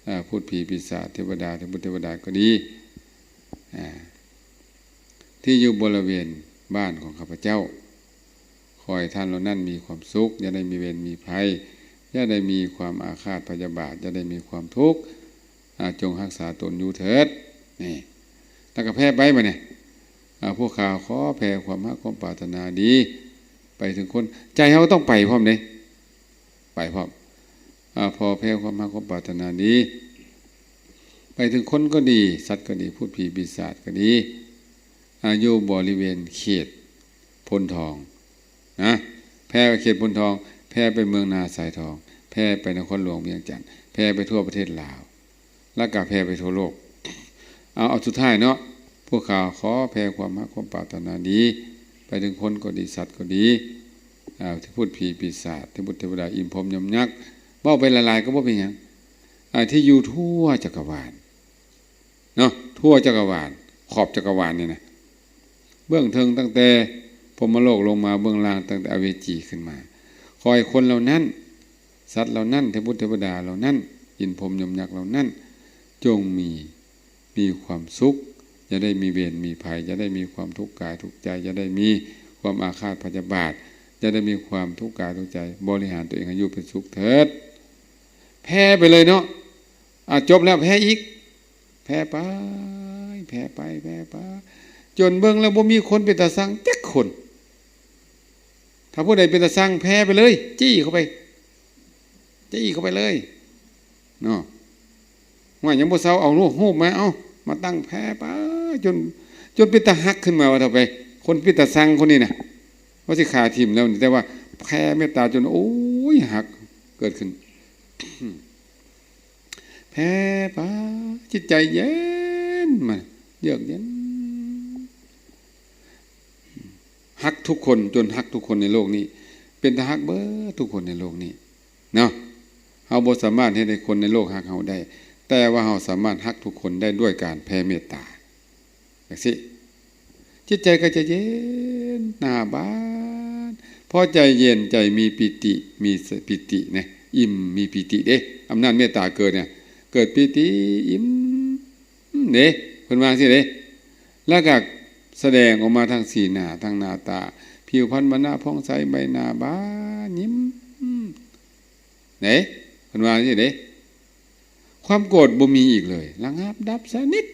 ອາ ພູດຜີປີສາດ ເທວະດາ ເທວະບຸດເທວະດາກໍດີ ອາ ທີ່ຢູ່ບໍລິເວນບ້ານຂອງຂ້າພະເຈົ້າ ຂໍໃຫ້ທ່ານເຫຼົ່ານັ້ນມີຄວາມສຸກ ຢ່າໄດ້ມີເວນມີໄພ ຢ່າໄດ້ມີຄວາມອາຄາດພະຍາບາດ ຢ່າໄດ້ມີຄວາມທຸກ ອາ ຈົ່ງຮັກສາຕົນຢູ່ເທີດ ນີ້ ແລ້ວກໍແຜ່ໄປບາດນີ້ ອາ ພວກຂ້າຂໍແຜ່ຄວາມຮັກຄວາມປາດຖະໜາດີ ໄປເຖິງຄົນ ໃຈເຮົາຕ້ອງໄປພ້ອມເດ້ ໄປພ້ອມ ອາ ພໍແຜ່ຄວາມຮັກຄວາມປາດຖະໜາດີ ໄປເຖິງຄົນກໍດີ ສັດກໍດີ ພູດຜີປີສາດກໍດີ ອາ ຢູ່ບໍລິເວນເຂດໂພນທອງນະ ແຜ່ໄປເຂດໂພນທອງ ແຜ່ໄປເມືອງນາຊາຍທອງ ແຜ່ໄປນະຄອນຫຼວງວຽງຈັນ ແຜ່ໄປທົ່ວປະເທດລາວ ແລ້ວກໍແຜ່ໄປທົ່ວໂລກ. ເອົາ ເອົາສຸດທ້າຍເນາະ ພວກຂ້າຂໍແຜ່ຄວາມຮັກຄວາມປາດຖະໜາດີ ໄປເຖິງຄົນກໍດີ ສັດກໍດີ ອາ ເທວະພູດຜີປີສາດ ເທວະບຸດເທວະດາ ອີ່ມພົມຍົມຍັກ ເວົ້າໄປຫຼາຍໆກໍບໍ່ເປັນຫຍັງ ອາ ທີ່ຢູ່ທົ່ວຈັກກະວານເນາະ ທົ່ວຈັກກະວານ ຂອບຈັກກະວານນີ້ນະ ເບື້ອງເທິງຕັ້ງແຕ່ພົມມະໂລກລົງມາ ເບື້ອງລ່າງຕັ້ງແຕ່ອະເວຈີຂຶ້ນມາ ຂໍໃຫ້ຄົນເຫຼົ່ານັ້ນ ສັດເຫຼົ່ານັ້ນ ເທວະບຸດເທວະດາເຫຼົ່ານັ້ນ ອີ່ມພົມຍົມຍັກເຫຼົ່ານັ້ນ ຈົ່ງມີ ມີຄວາມສຸກ ຢ່າໄດ້ມີເວນມີໄພ ຢ່າໄດ້ມີຄວາມທຸກກາຍທຸກໃຈ ຢ່າໄດ້ມີຄວາມອາຄາດພະຍາບາດ ຢ່າໄດ້ມີຄວາມທຸກກາຍທຸກໃຈ ບໍລິຫານຕົວເອງໃຫ້ຢູ່ເປັນສຸກເຖີດ. ແຜ່ໄປເລີຍເນາະ ອາ ຈົບແລ້ວແຜ່ອີກ ແຜ່ໄປ ແຜ່ໄປ ແຜ່ໄປ ຈົນເບິ່ງແລ້ວບໍ່ມີຄົນເປັນຕາຊັງຈັກຄົນ. ຖ້າຜູ້ໃດເປັນຕາຊັງ ແຜ່ໄປເລີຍ ຈີ້ເຂົ້າໄປ ຈີ້ເຂົ້າໄປເລີຍເນາະ. ວ່າຍັງບໍ່ເຊົາ ເອົາຮູບມາ ເອົາມາຕັ້ງແຜ່ໄປ ຈົນ ຈົນເປັນຕາຮັກຂຶ້ນມາ ວ່າເຖາະໄປ ຄົນເປັນຕາຊັງຄົນນີ້ນະ ວ່າຊິຂ້າຖິ້ມແລ້ວນີ້ ແຕ່ວ່າແຜ່ເມດຕາຈົນ ໂອ້ຍ ຮັກເກີດຂຶ້ນ. ແຜ່ໄປ ຈິດໃຈເຢັນ ມັນເຢືອກເຢັນ ຮັກທຸກຄົນ ຈົນຮັກທຸກຄົນໃນໂລກນີ້ ເປັນຕາຮັກເບິດທຸກຄົນໃນໂລກນີ້ເນາະ. ເຮົາບໍ່ສາມາດເຮັດໃຫ້ຄົນໃນໂລກຮັກເຮົາໄດ້ ແຕ່ວ່າເຮົາສາມາດຮັກທຸກຄົນໄດ້ດ້ວຍການແຜ່ເມດຕາ ຈັ່ງຊີ້ ຈິດໃຈກໍຈະເຢັນໜ້າບານ ພໍໃຈເຢັນໃຈ ມີປີຕິ ມີສະ ປີຕິນະ ອີ່ມ ມີປີຕິເດ້ ອຳນາດເມດຕາເກີດນະ ເກີດປີຕິອີ່ມເດ້ ເພິ່ນວ່າຈັ່ງຊີ້ເດ້. ແລ້ວກໍສະແດງອອກມາທາງສີໜ້າ ທາງໜ້າຕາ ຜິວພັນບັນນະຜ່ອງໃສ ໃບໜ້າບານຍິ້ມເດ້ ເພິ່ນວ່າຈັ່ງຊີ້ເດ້. ຄວາມໂກດບໍ່ມີອີກເລີຍ ລະງັບດັບສະໜິດ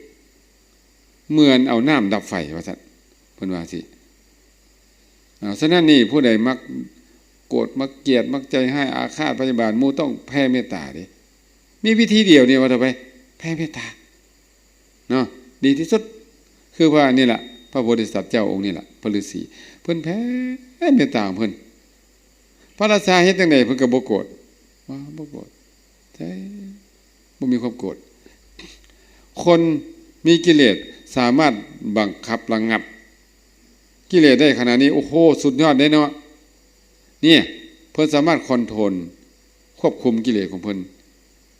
ເໝືອນເອົານ້ຳດັບໄຟ ວ່າຊັ້ນ ເພິ່ນວ່າຊີ້. ອາ ສະນັ້ນນີ້ ຜູ້ໃດມັກໂກດ ມັກກຽດ ມັກໃຈຮ້າຍ ອາຄາດພະຍາບາດໝູ່ ຕ້ອງແຜ່ເມດຕາເດ້. ມີວິທີດຽວນີ້ ວ່າເຖາະໄປ ແຜ່ເມດຕາເນາະ ດີທີ່ສຸດ. ຄືວ່ານີ້ລະ ພະໂພທິສັດເຈົ້າອົງນີ້ລະ ພະລືສີ ເພິ່ນແຜ່ເມດຕາຂອງເພິ່ນ. ພະລາຊາເຮັດຈັ່ງໃດເພິ່ນກໍບໍ່ໂກດ ວ່າບໍ່ໂກດ ໃຊ່ ບໍ່ມີຄວາມໂກດ. ຄົນມີກິເລດສາມາດບັງຄັບລະງັບກິເລດໄດ້ຂະໜາດນີ້ ໂອ້ໂຫ ສຸດຍອດເດ້ເນາະ. ນີ້ ເພິ່ນສາມາດຄອນໂທຣນ ຄວບຄຸມກິເລດຂອງເພິ່ນ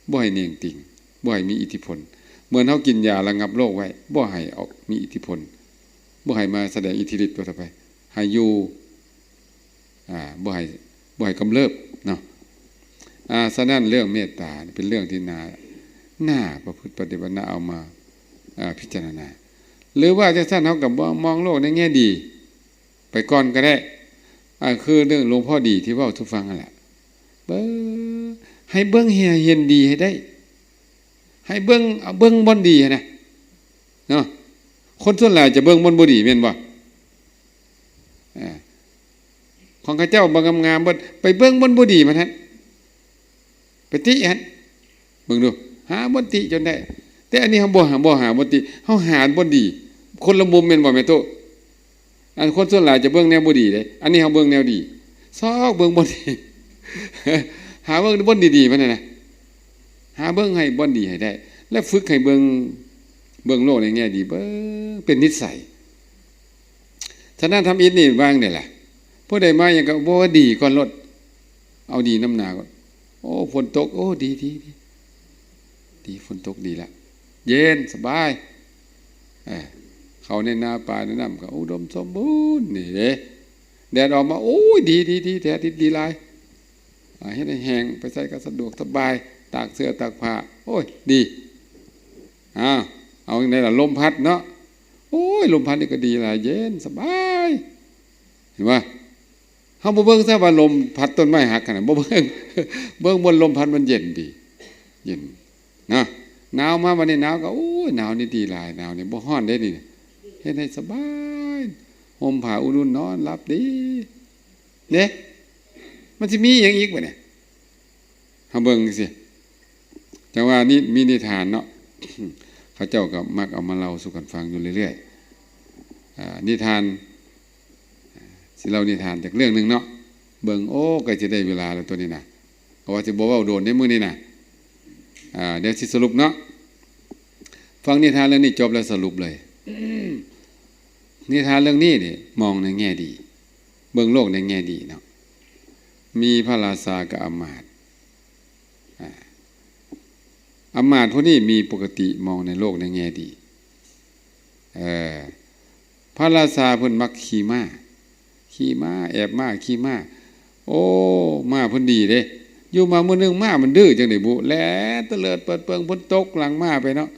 ບໍ່ໃຫ້ເໜັງຕີງ ບໍ່ໃຫ້ມີອິດທິພົນ ເໝືອນເຮົາກິນຢາລະງັບໂລກໄວ້ ບໍ່ໃຫ້ອອກມີອິດທິພົນ ບໍ່ໃຫ້ມາສະແດງອິດທິລິດຕໍ່ໄປ ໃຫ້ຢູ່ ອາ ບໍ່ໃຫ້ ບໍ່ໃຫ້ກຳເລີບເນາະ. ອາ ສະນັ້ນເລື່ອງເມດຕາເປັນເລື່ອງທີ່ໜ້າ ໜ້າປະພຶດປະຕິບັດ ໜ້າເອົາມາ ອາ ພິຈາລະນາ ຫຼືວ່າຈັ່ງຊັ້ນເຮົາກໍມອງ ມອງໂລກໃນແງ່ດີໄປກ່ອນກໍໄດ້. ອາ ຄືເລື່ອງຫຼວງພໍ່ດີທີ່ເວົ້າສູ່ຟັງຫັ້ນແຫຼະ ເບິ່ງ ໃຫ້ເບິ່ງ ໃຫ້ເຫັນດີໃຫ້ໄດ້ ໃຫ້ເບິ່ງ ເບິ່ງບ່ອນດີຫັ້ນນະ ເນາະ. ຄົນສ່ວນຫຼາຍຈະເບິ່ງບ່ອນບໍ່ດີແມ່ນບໍ່? ເອີ ຂອງເຂົາເຈົ້າບໍ່ງາມໆເບິດ ໄປເບິ່ງບ່ອນບໍ່ດີມັນຫັ້ນ ໄປຕິຫັ້ນ ເບິ່ງດູ ຫາບ່ອນຕິຈົນໄດ້. ແຕ່ອັນນີ້ເຮົາບໍ່ຫາ ບໍ່ຫາບ່ອນຕິ ເຮົາຫາບ່ອນດີ ຄົນລະມຸມແມ່ນບໍ່ແມ່ຕູ້? ອັນຄົນສ່ວນຫຼາຍຈະເບິ່ງແນວບໍ່ດີເດ້ ອັນນີ້ເຮົາເບິ່ງແນວດີ ຊອກເບິ່ງບ່ອນດີ ຫາເບິ່ງບ່ອນດີໆມັນຫັ້ນນະ ຫາເບິ່ງໃຫ້ບ່ອນດີໃຫ້ໄດ້ ແລະ ຝຶກໃຫ້ເບິ່ງ ເບິ່ງໂລກໃນແງ່ດີ ເບິ່ງເປັນນິດໄສ. ສະນັ້ນທຳອິດນີ້ວ່າຈັ່ງໃດລະ? ຜູ້ໃດມາຫຍັງກໍບໍ່ວ່າດີກ່ອນໂລດ ເອົາດີນຳໜ້າກ່ອນ. ໂອ້ ຝົນຕົກ ໂອ້ ດີ ດີ ດີ ດີ ຝົນຕົກດີລະ ເຢັນສະບາຍ. ເອີ ເຂົ້າໃນນາປ່າໃນນ້ຳກໍອຸດົມສົມບູນນີ້ເດ້. ແດດອອກມາ ໂອ້ຍ ດີ ດີ ດີ ແດດດີ ດີຫຼາຍ ອາ ເຮັດໃຫ້ແຫ້ງ ໄປໃສກໍສະດວກສະບາຍ ຕາກເສື້ອຕາກຜ້າ ໂອ້ຍ ດີ. ອ້າວ ເອົາຈັ່ງໃດລະ ລົມພັດເນາະ ໂອ້ຍ ລົມພັດນີ້ກໍດີຫຼາຍ ເຢັນສະບາຍ ເຫັນບໍ່? ເຮົາບໍ່ເບິ່ງຊະວ່າລົມພັດຕົ້ນໄມ້ຫັກຫັ້ນນະ ບໍ່ເບິ່ງ ເບິ່ງບ່ອນລົມພັດມັນເຢັນດີ ເຢັນນະ. ໜາວມາບັດນີ້ ໜາວກໍ ໂອ້ຍ ໜາວນີ້ດີຫຼາຍ ໜາວນີ້ບໍ່ຮ້ອນເດ້ນີ້ ເຮັດໃຫ້ສະບາຍ ຫົ່ມຜ້າອຸ່ນໆ ນອນຫຼັບດີເດ້. ມັນຊິມີຫຍັງອີກບັດນີ້? ເຮົາເບິ່ງຈັ່ງຊີ້ ຈັ່ງວ່ານີ້ມີນິທານເນາະ ເຂົາເຈົ້າກໍມັກເອົາມາເລົ່າສູ່ກັນຟັງຢູ່ເລື້ອຍໆ ອາ ນິທານ ຊິເລົ່ານິທານຈັກເລື່ອງໜຶ່ງເນາະ ເບິ່ງ ໂອ້ ໃກ້ຈະໄດ້ເວລາແລ້ວຕົວນີ້ນະ ເພາະວ່າຊິບໍ່ເວົ້າໂດນໃນມື້ນີ້ນະ ອາ ດຽວຊິສະຫຼຸບເນາະ ຟັງນິທານເລື່ອງນີ້ຈົບແລ້ວສະຫຼຸບເລີຍ ນິທານເລື່ອງນີ້ນີ້ ມອງໃນແງ່ດີ ເບິ່ງໂລກໃນແງ່ດີເນາະ ມີພະລາຊາກັບອຳມາດ ອາ ອຳມາດຜູ້ນີ້ມີປົກກະຕິມອງໃນໂລກໃນແງ່ດີ ເອີ ພະລາຊາເພິ່ນມັກຂີ່ມ້າ ຂີ່ມ້າ ແອບມ້າ ຂີ່ມ້າ ໂອ້ ມ້າເພິ່ນດີເດ້ ຢູ່ມາມື້ໜຶ່ງມ້າມັນດື້ຈັ່ງໃດບຸ ແລ່ນຕະເລີດເປີດເປີງ ເພິ່ນຕົກຫຼັງມ້າໄປເນາະ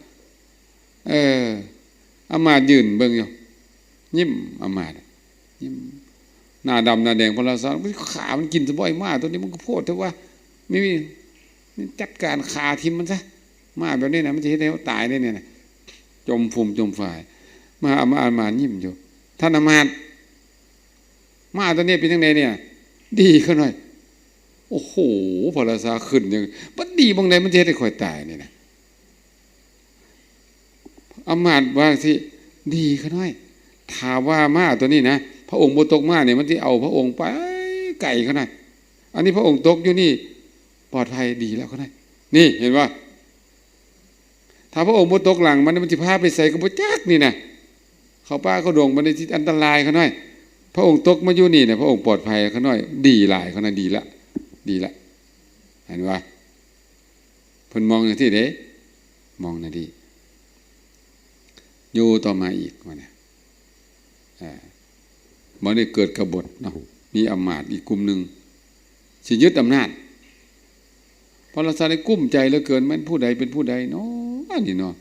ເອີ ອຳມາດຢືນເບິ່ງຢູ່ ຍິ້ມ ອຳມາດ ຍິ້ມ ໜ້າດຳໜ້າແດງ ພະລາຊາ ຂ້າມັນກິນຊະບໍ່ ໄອ້ມ້າຕົວນີ້ມັນກໍໂພດແທ້ວະ ມີ ມີ ຈັດການຂ້າຖິ້ມມັນຊະ ມ້າແບບນີ້ນະ ມັນຊິເຮັດໃຫ້ເຮົາຕາຍເດ້ນີ້ນະ ຈົ່ມຟຸມຈົ່ມຝາຍ ມາ ອຳມາດ ອຳມາດຍິ້ມຢູ່ ທ່ານອຳມາດ ມ້າຕົວນີ້ເປັນຈັ່ງໃດນີ້ ດີຂ້ານ້ອຍ ໂອ້ໂຫ ພະລາຊາຂຶ້ນຫຍັງ ມັນດີໝ່ອງໃດ ມັນຊິເຮັດໃຫ້ຂ້ອຍຕາຍນີ້ນະ ອຳມາດວ່າຈັ່ງຊີ້ ດີຂ້ານ້ອຍ ຖ້າວ່າມ້າຕົວນີ້ນະ ພະອົງບໍ່ຕົກມານີ້ ມັນຊິເອົາພະອົງໄປໄກຂ້ານ້ອຍ ອັນນີ້ພະອົງຕົກຢູ່ນີ້ ປອດໄພ ດີແລ້ວຂ້ານ້ອຍ ນີ້ເຫັນບໍ່ ຖ້າພະອົງບໍ່ຕົກຫຼັງມັນ ມັນຊິພາໄປໃສກໍບໍ່ຈັກນີ້ນະ ເຂົ້າປ່າເຂົ້າດົງ ມັນຊິອັນຕະລາຍຂ້ານ້ອຍ ພະອົງຕົກມາຢູ່ນີ້ນະ ພະອົງປອດໄພຂ້ານ້ອຍ ດີຫຼາຍຂ້ານ້ອຍ ດີລະ ດີລະ ເຫັນບໍ່ ເພິ່ນມອງຈັ່ງຊີ້ເດ້ ມອງແນວນີ້ ຢູ່ຕໍ່ມາອີກ ວ່ານະ ເອີ ບັດນີ້ເກີດກະບົດເນາະ ມີອຳມາດອີກກຸ່ມໜຶ່ງ ຊິຍຶດອຳນາດ ພະລາຊາໄດ້ກຸ້ມໃຈເຫຼືອເກີນ ແມ່ນຜູ້ໃດເປັນຜູ້ໃດເນາະ ອັນນີ້ເນາະ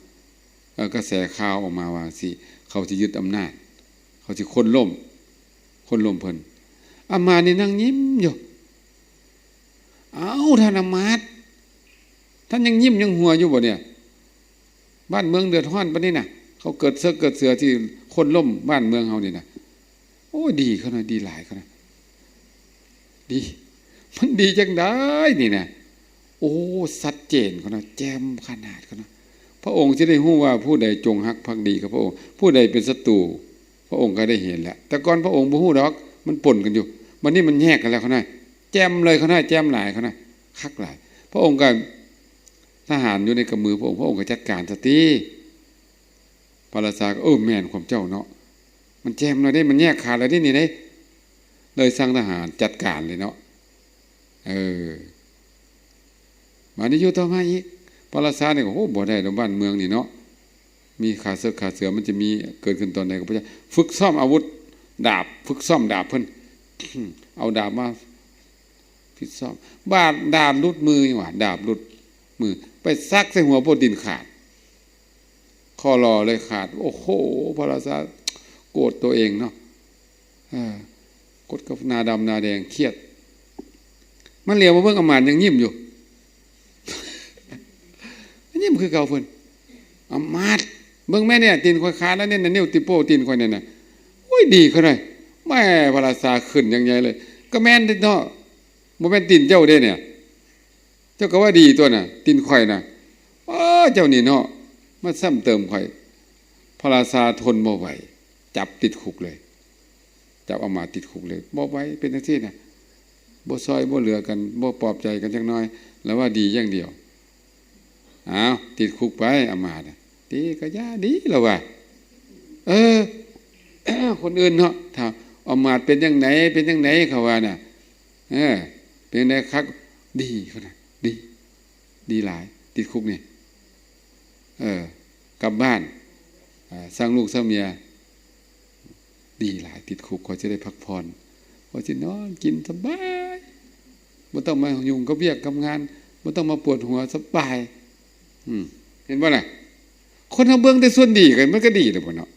ເອີ ກະແສຂ່າວອອກມາວ່າຊີ້ ເຂົາຊິຍຶດອຳນາດ ເຂົາຊິໂຄ່ນລົ້ມ ໂຄ່ນລົ້ມເພິ່ນ ອຳມາດນີ້ນັ່ງຍິ້ມຢູ່ ອ້າວ ທ່ານອຳມາດ ທ່ານຍັງຍິ້ມຍັງຫົວຢູ່ບໍ່ນີ້ ບ້ານເມືອງເດືອດຮ້ອນປານນີ້ນະ ເຂົາເກີດເສິກເກີດເສືອທີ່ໂຄ່ນລົ້ມບ້ານເມືອງເຮົານີ້ນະ ໂອ້ຍ ດີຂະໜາດ ດີຫຼາຍຂະໜາດ ດີ ມັນດີຈັ່ງໃດນີ້ນະ ໂອ້ ຊັດເຈນຂະໜາດ ແຈ່ມຂະໜາດຂະໜາດ ພະອົງຊິໄດ້ຮູ້ວ່າຜູ້ໃດຈົງຮັກພັກດີກັບພະອົງ ຜູ້ໃດເປັນສັດຕູ ພະອົງກໍໄດ້ເຫັນແລ້ວ ແຕ່ກ່ອນພະອົງບໍ່ຮູ້ດອກ ມັນປົນກັນຢູ່ ບັດນີ້ມັນແຍກກັນແລ້ວຂະໜາດ ແຈ່ມເລີຍຂະໜາດ ແຈ່ມຫຼາຍຂະໜາດ ຄັກຫຼາຍ ພະອົງກໍ ທະຫານຢູ່ໃນກຳມືພະອົງ ພະອົງກໍຈັດການຊະຕິ ພະລາຊາກໍ ເອີ ແມ່ນຄວາມເຈົ້າເນາະ ມັນແຈ່ມແລ້ວເດ້ ມັນແຍກຂາດແລ້ວເດ້ນີ້ເດ້ ເລີຍສັ່ງທະຫານຈັດການເລີຍເນາະ ເອີ ບາດນີ້ຢູ່ຕໍ່ມາອີກ ພະລາຊານີ້ກໍ ໂອ້ ບໍ່ໄດ້ດອກ ບ້ານເມືອງນີ້ເນາະ ມີຂ້າເສິກຂ້າເສືອ ມັນຈະມີເກີດຂຶ້ນຕອນໃດກໍບໍ່ຈັກ ຝຶກຊ້ອມອາວຸດ ດາບ ຝຶກຊ້ອມດາບເພິ່ນ ເອົາດາບມາ ພິດຊອບ ບາດດາບຫຼຸດມືຫຍັງຫວາ ດາບຫຼຸດມື ໄປສັກໃສ່ຫົວໂປ້ຕີນຂາດ ຂໍ້ລໍເລີຍຂາດ ໂອ້ໂຫ ພະລາຊາໂກດຕົວເອງເນາະ ເອີ ກົດກັບໜ້າດຳໜ້າແດງ ຄຽດ ມັນຫຼຽວມາເບິ່ງອຳມາດຍັງຍິ້ມຢູ່ ຍິ້ມຄືເກົ່າເພິ່ນ ອຳມາດ ເບິ່ງແມ່ນີ້ ຕີນຂ້ອຍຂາດແລ້ວນີ້ນະ ນິ້ວຕິໂປ້ຕີນຂ້ອຍນີ້ນະ ໂອ້ຍ ດີຂະໜາດ ແມ່ ພະລາຊາຂຶ້ນຢ່າງໃຫຍ່ເລີຍ ກໍແມ່ນເດເນາະ ບໍ່ແມ່ນຕີນເຈົ້າເດ້ນີ້ ເຈົ້າກໍວ່າດີຕົວະນະ ຕີນຂ້ອຍນະ ອໍ ເຈົ້ານີ້ເນາະ ມາຊ້ຳເຕີມຂ້ອຍ ພະລາຊາທົນບໍ່ໄຫວ ຈັບຕິດຄຸກເລີຍ ຈັບອຳມາດຕິດຄຸກເລີຍ ບໍ່ໄຫວ ເປັນຈັ່ງຊີ້ນະ ບໍ່ຊ່ອຍບໍ່ເຫຼືອກັນ ບໍ່ປອບໃຈກັນຈັກໜ້ອຍ ລະວ່າດີຢ່າງດຽວ ອ້າວ ຕິດຄຸກໄປອຳມາດ ຕິກໍຢ່າດີລະວ່າ ເອີ ຄົນອື່ນເນາະ ຖ້າອຳມາດເປັນຈັ່ງໃດ ເປັນຈັ່ງໃດ ເຂົາວ່ານະ ເອີ ເປັນຈັ່ງໃດຄັກ ດີ ເຂົານະ ດີ ດີຫຼາຍ ຕິດຄຸກນີ້ ເອີ ກັບບ້ານ ເອີ ສ້າງລູກສ້າງເມຍ ດີຫຼາຍ ຕິດຄຸກ ຂ້ອຍຈະໄດ້ພັກຜ່ອນ ຂ້ອຍຊິນອນກິນສະບາຍ ບໍ່ຕ້ອງມາຫຍຸ້ງກັບວຽກກັບງານ ບໍ່ຕ້ອງມາປວດຫົວ ສະບາຍ ອືມ ເຫັນບໍ່ລະ ຄົນເຮົາເບິ່ງແຕ່ສ່ວນດີກໍ ມັນກໍດີແລ້ວບໍ່ເນາະ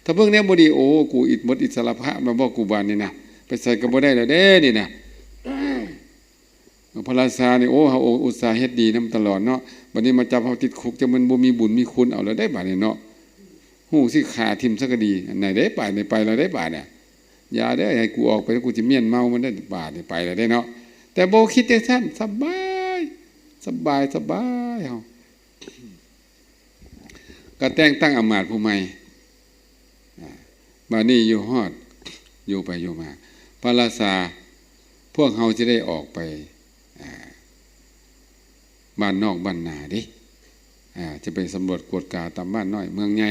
ຖ້າເບິ່ງແນວບໍ່ດີ ໂອ້ ກູອິດໝົດອິດສາລະພະ ມາບອກກູບາດນີ້ນະ ໄປໃສກໍບໍ່ໄດ້ແລ້ວເດ້ນີ້ນະ ພະລາຊານີ້ ໂອ້ ເຮົາອຸດສາເຮັດດີນຳຕະຫຼອດເນາະ ບັດນີ້ມາຈັບເຮົາຕິດຄຸກ ຈັກແມ່ນບໍ່ມີບຸນມີຄຸນເອົາແລ້ວເດ້ບາດນີ້ເນາະ ຮູ້ຊິຂ້າຖິ້ມຊະກໍດີ ອັນໃດເດ້ ໄປນີ້ໄປແລ້ວເດ້ບາດນີ້ ຢ່າເດີ້ ໃຫ້ກູອອກໄປ ກູຊິມ້ຽນເມົາມັນເດີ້ ບາດນີ້ໄປແລ້ວເດ້ເນາະ ແຕ່ບໍ່ຄິດຈັ່ງຊັ້ນ ສະບາຍ ສະບາຍສະບາຍເຮົາ ກໍແຕ່ງຕັ້ງອຳມາດຜູ້ໃໝ່. ອາ ບາດນີ້ຢູ່ຮອດ ຢູ່ໄປຢູ່ມາ ພະລາຊາ ພວກເຮົາຈະໄດ້ອອກໄປ ອາ ບ້ານນອກບ້ານນາເດ້ ອາ ຈະໄປສຳຫຼວດກວດກາຕາມບ້ານນ້ອຍເມືອງໃຫຍ່.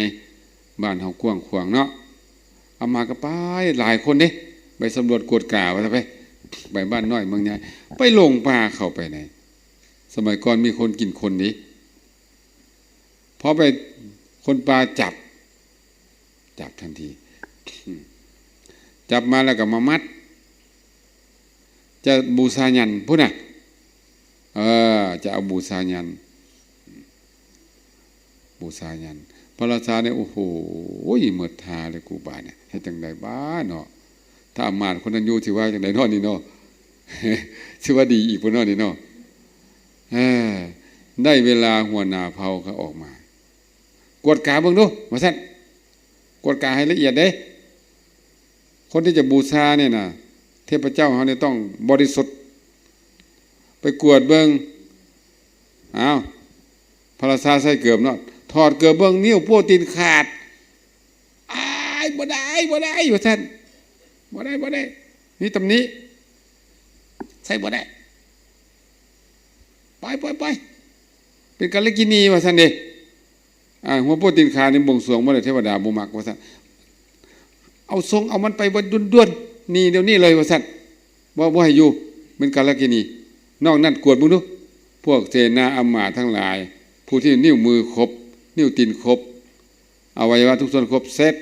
ບ້ານເຮົາກວ້າງຂວາງເນາະ ອຳມາດກໍໄປຫຼາຍຄົນເດ້ ໄປສຳຫຼວດກວດກາວ່າຊະ ໄປ ໄປບ້ານນ້ອຍເມືອງໃຫຍ່ ໄປຫຼົງປ່າເຂົ້າໄປໃນ ສະໄໝກ່ອນມີຄົນກິນຄົນເດ້ ພໍໄປຄົນປ່າຈັບ ຈັບທັນທີ ຈັບມາແລ້ວກໍມາມັດ ຈະບູຊາຍັນພຸ້ນນະ ເອີ ຈະເອົາບູຊາຍັນ ບູຊາຍັນ ພະລາຊານີ້ ໂອ້ໂຫ ໝົດທ່າເລີຍກູບາດນີ້ ເຮັດຈັ່ງໃດບາດເນາະ ຖ້າອຳມາດຄົນນັ້ນຢູ່ ຊິວ່າຈັ່ງໃດເນາະນີ້ເນາະ ຊິວ່າດີອີກບໍ່ເນາະນີ້ເນາະ. ເອີ ໄດ້ເວລາຫົວໜ້າເຜົ່າກໍອອກມາ ກວດກາເບິ່ງດູ ວ່າຊັ້ນ ກວດກາໃຫ້ລະອຽດເດ້ ຄົນທີ່ຈະບູຊານີ້ນະ ເທບພະເຈົ້າເຮົານີ້ຕ້ອງບໍລິສຸດ ໄປກວດເບິ່ງ ອ້າວ ພະລາຊາໃສ່ເກີບເນາະ ຖອດເກີບເບິ່ງ ນິ້ວໂປ້ຕີນຂາດ ອ້າຍ ບໍ່ໄດ້ ບໍ່ໄດ້ ວ່າຊັ້ນ ບໍ່ໄດ້ ບໍ່ໄດ້ ມີຕຳໜິ ໃສ່ບໍ່ໄດ້ ໄປ ໄປ ໄປ ເປັນກາລະກິນີ ວ່າຊັ້ນເດ້. ອາ ຫົວໂປ້ຕີນຂາດນີ້ບົງສວງບໍ່ໄດ້ ເທວະດາບໍ່ມັກ ວ່າຊັ້ນ ເອົາ ສົ່ງເອົາມັນໄປໄວດ່ວນໆ ໜີດຽວນີ້ເລີຍ ວ່າຊັ້ນ ບໍ່ ບໍ່ໃຫ້ຢູ່ ເປັນກາລະກິນີ. ນອກນັ້ນກວດເບິ່ງດູ ພວກເສນາອຳມາດທັງຫຼາຍ ຜູ້ທີ່ນິ້ວມືຄົບ ນິ້ວຕີນຄົບ ອະໄວຍະວະທຸກສ່ວນຄົບເສັດ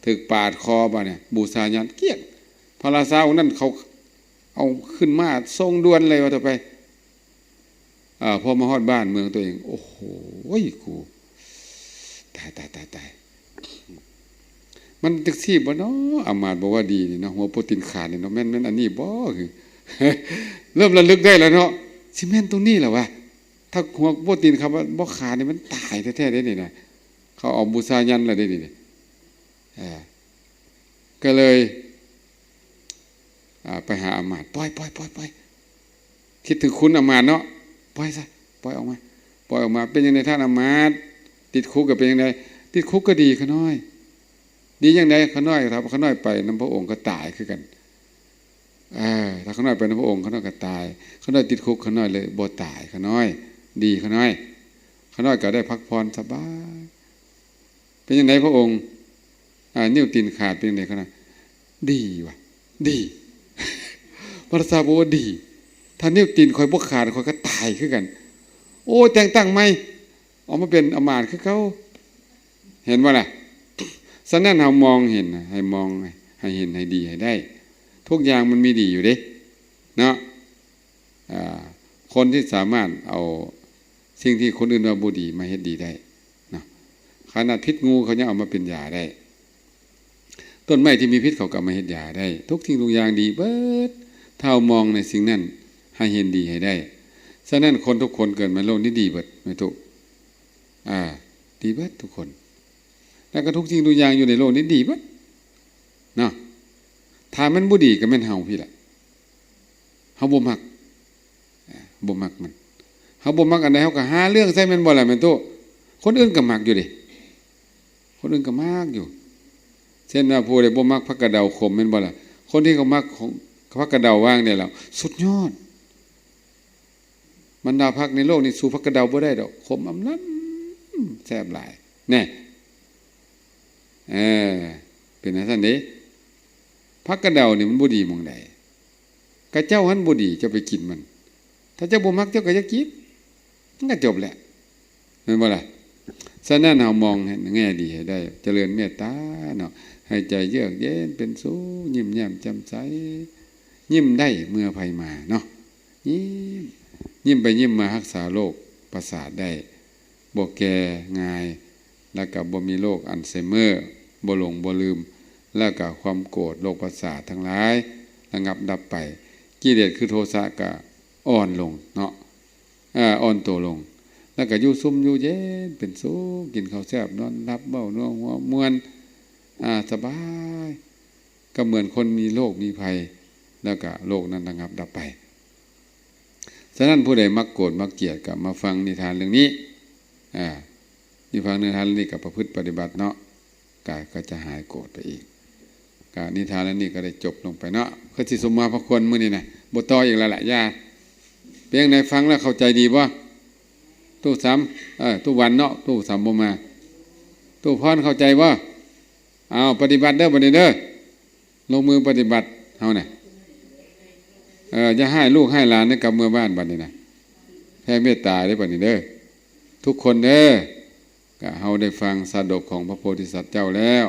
ຖືກປາດຄໍບາດນີ້ ບູຊາຍັນກ້ຽງ ພະລາຊາອົງນັ້ນເຂົາເອົາຂຶ້ນມາສົ່ງດ່ວນເລີຍວ່າເຖາະໄປ. ເອີ ພໍມາຮອດບ້ານເມືອງຕົວເອງ ໂອ້ໂຫ ກູ ຕາຍ ຕາຍ ຕາຍ ຕາຍ ມັນຈັກຊີ້ບໍ່ເນາະ ອາມາດບໍ່ວ່າດີນີ້ເນາະ ຫົວໂປ້ຕີນຂາດນີ້ເນາະ ແມ່ນ ແມ່ນອັນນີ້ບໍ່ ເລີ່ມລະລຶກໄດ້ແລ້ວເນາະ ຊິແມ່ນຕົວນີ້ລະວະ ຖ້າຫົວໂປ້ຕີນຂາດບໍ່ຂາດນີ້ມັນຕາຍແທ້ໆເດ້ນີ້ນະ ເຂົາເອົາບູຊາຍັນລະເດ້ນີ້ ເອີ ກໍເລີຍ ອ່າ ໄປຫາອາມາດ ປ່ອຍ ປ່ອຍ ປ່ອຍ ປ່ອຍ ຄິດເຖິງຄຸນອາມາດເນາະ ປ່ອຍຊະ ປ່ອຍອອກມາ ປ່ອຍອອກມາ ເປັນຈັ່ງໃດທ່ານອາມາດ ຕິດຄຸກກໍເປັນຈັ່ງໃດ ຕິດຄຸກກໍດີຂະນ້ອຍ ດີຈັ່ງໃດຂະນ້ອຍ ຖ້າຂະນ້ອຍໄປນຳພະອົງກໍຕາຍຄືກັນ ເອີ ຖ້າຂະນ້ອຍໄປນຳພະອົງ ຂະນ້ອຍກໍຕາຍ ຂະນ້ອຍຕິດຄຸກ ຂະນ້ອຍເລີຍບໍ່ຕາຍ ຂະນ້ອຍດີ ຂະນ້ອຍ ຂະນ້ອຍກໍໄດ້ພັກຜ່ອນສະບາຍ ເປັນຈັ່ງໃດພະອົງ ອ່າ ນິ້ວຕີນຂາດເປັນຈັ່ງໃດຂະນ້ອຍ ດີວ່າ ດີ ພະລາຊາບອກວ່າດີ ຖ້ານິ້ວຕີນຂ້ອຍບໍ່ຂາດ ຂ້ອຍກໍຕາຍຄືກັນ ໂອ້ ແຕ່ງຕັ້ງໃໝ່ ອອກມາເປັນອາມາດຄືເກົ່າ ເຫັນບໍ່ລະ ສະນັ້ນເຮົາມອງເຫັນ ໃຫ້ມອງ ໃຫ້ເຫັນ ໃຫ້ດີ ໃຫ້ໄດ້ ທຸກຢ່າງມັນມີດີຢູ່ເດ້ ເນາະ ອ່າ ຄົນທີ່ສາມາດເອົາສິ່ງທີ່ຄົນອື່ນວ່າບໍ່ດີມາເຮັດດີໄດ້ເນາະ ຂະໜາດພິດງູເຂົາຍັງເອົາມາເປັນຢາໄດ້ ຕົ້ນໄມ້ທີ່ມີພິດເຂົາກໍເອົາມາເຮັດຢາໄດ້ ທຸກສິ່ງທຸກຢ່າງດີເບິດ ຖ້າເຮົາມອງໃນສິ່ງນັ້ນໃຫ້ເຫັນດີໃຫ້ໄດ້ ສະນັ້ນຄົນທຸກຄົນເກີດມາໂລກນີ້ດີເບິດ ແມ່ນທຸ ອ່າ ດີເບິດທຸກຄົນ ແລ້ວກໍທຸກສິ່ງທຸກຢ່າງຢູ່ໃນໂລກນີ້ດີເບິດເນາະ ຖ້າມັນບໍ່ດີກໍແມ່ນເຮົາພີ້ລະ ເຮົາບໍ່ມັກ ອ່າ ບໍ່ມັກມັນ ເຮົາບໍ່ມັກອັນໃດ ເຮົາກໍຫາເລື່ອງໃສ່ແມ່ນບໍ່ລະ ແມ່ນໂຕ ຄົນອື່ນກໍມັກຢູ່ເດ້ ຄົນອື່ນກໍມັກຢູ່ ເຊັ່ນວ່າຜູ້ໃດບໍ່ມັກຜັກກະເດົາຂົມແມ່ນບໍ່ລະ ຄົນທີ່ເຂົາມັກຂອງ ຜັກກະເດົາວ່າງໃດລະ ສຸດຍອດ ບັນດາຜັກໃນໂລກນີ້ສູ້ຜັກກະເດົາບໍ່ໄດ້ດອກ ຂົມອຳລຳ ແຊບຫຼາຍ ແນ່ ເອີ ເປັນຈັ່ງຊັ້ນເດ້ ຜັກກະເດົານີ້ມັນບໍ່ດີໝ່ອງໃດ ກະເຈົ້າຫັ້ນບໍ່ດີ ເຈົ້າໄປກິນມັນ ຖ້າເຈົ້າບໍ່ມັກ ເຈົ້າກໍຢ່າກິນ ມັນກໍຈົບແຫຼະ ແມ່ນບໍ່ລະ? ສະນັ້ນເຮົາມອງໃນແງ່ດີໃຫ້ໄດ້ ຈະເລີນເມດຕາເນາະ ໃຫ້ໃຈເຢືອກເຢັນເປັນສຸກ ຍິ້ມແຍ້ມແຈ່ມໃສ ຍິ້ມໄດ້ເມື່ອໃຜມາເນາະ ຍິ້ມ ຍິ້ມໄປຍິ້ມມາ ຮັກສາໂລກປະສາດໄດ້ ບໍ່ແກ່ງ່າຍ ແລ້ວກໍບໍ່ມີໂລກອັນໄຊເມີ ບໍ່ຫຼົງບໍ່ລືມ ແລ້ວກໍຄວາມໂກດ ໂລກປະສາດທັງຫຼາຍ ລະງັບດັບໄປ ກິເລດຄືໂທສະກໍອ່ອນລົງເນາະ ອ່ອນໂຕລົງ ແລ້ວກໍຢູ່ຊຸ່ມຢູ່ເຢັນເປັນສຸກ ກິນເຂົ້າແຊບນອນຫຼັບ ເວົ້ານົວຫົວມ່ວນ ອ່າ ສະບາຍ ກໍເໝືອນຄົນມີໂລກມີໄພ ແລ້ວກໍໂລກນັ້ນລະງັບດັບໄປ. ສະນັ້ນຜູ້ໃດມັກໂກດມັກກຽດກໍມາຟັງນິທານເລື່ອງນີ້ ອາ ນີ້ຟັງນິທານເລື່ອງນີ້ກໍປະພຶດປະຕິບັດເນາະ ກໍ ກໍຈະຫາຍໂກດໄປເອງ. ກໍນິທານເລື່ອງນີ້ກໍໄດ້ຈົບລົງໄປເນາະ ຄືຊິສົມມາພະຄວນມື້ນີ້ນະ ບໍ່ຕໍ່ອີກແລ້ວລະ ຢ່າ. ເປັນຈັ່ງໃດ ຟັງແລ້ວເຂົ້າໃຈດີບໍ່? ຕູ້ສຳ ເອີ ຕູ້ວັນເນາະ ຕູ້ສຳບໍ່ມາ ຕູ້ພອນເຂົ້າໃຈບໍ່? ເອົາ ປະຕິບັດເດີ ບັດນີ້ເດີ ລົງມືປະຕິບັດເຮົານະ. ເອີ ຢ່າຮ້າຍລູກຮ້າຍຫຼານໃນກັບເມືອບ້ານບັດນີ້ນະ ແຜ່ເມດຕາເດີບັດນີ້ເດີ ທຸກຄົນເດີ. ກະເຮົາໄດ້ຟັງຊາດົກຂອງພະໂພທິສັດເຈົ້າແລ້ວ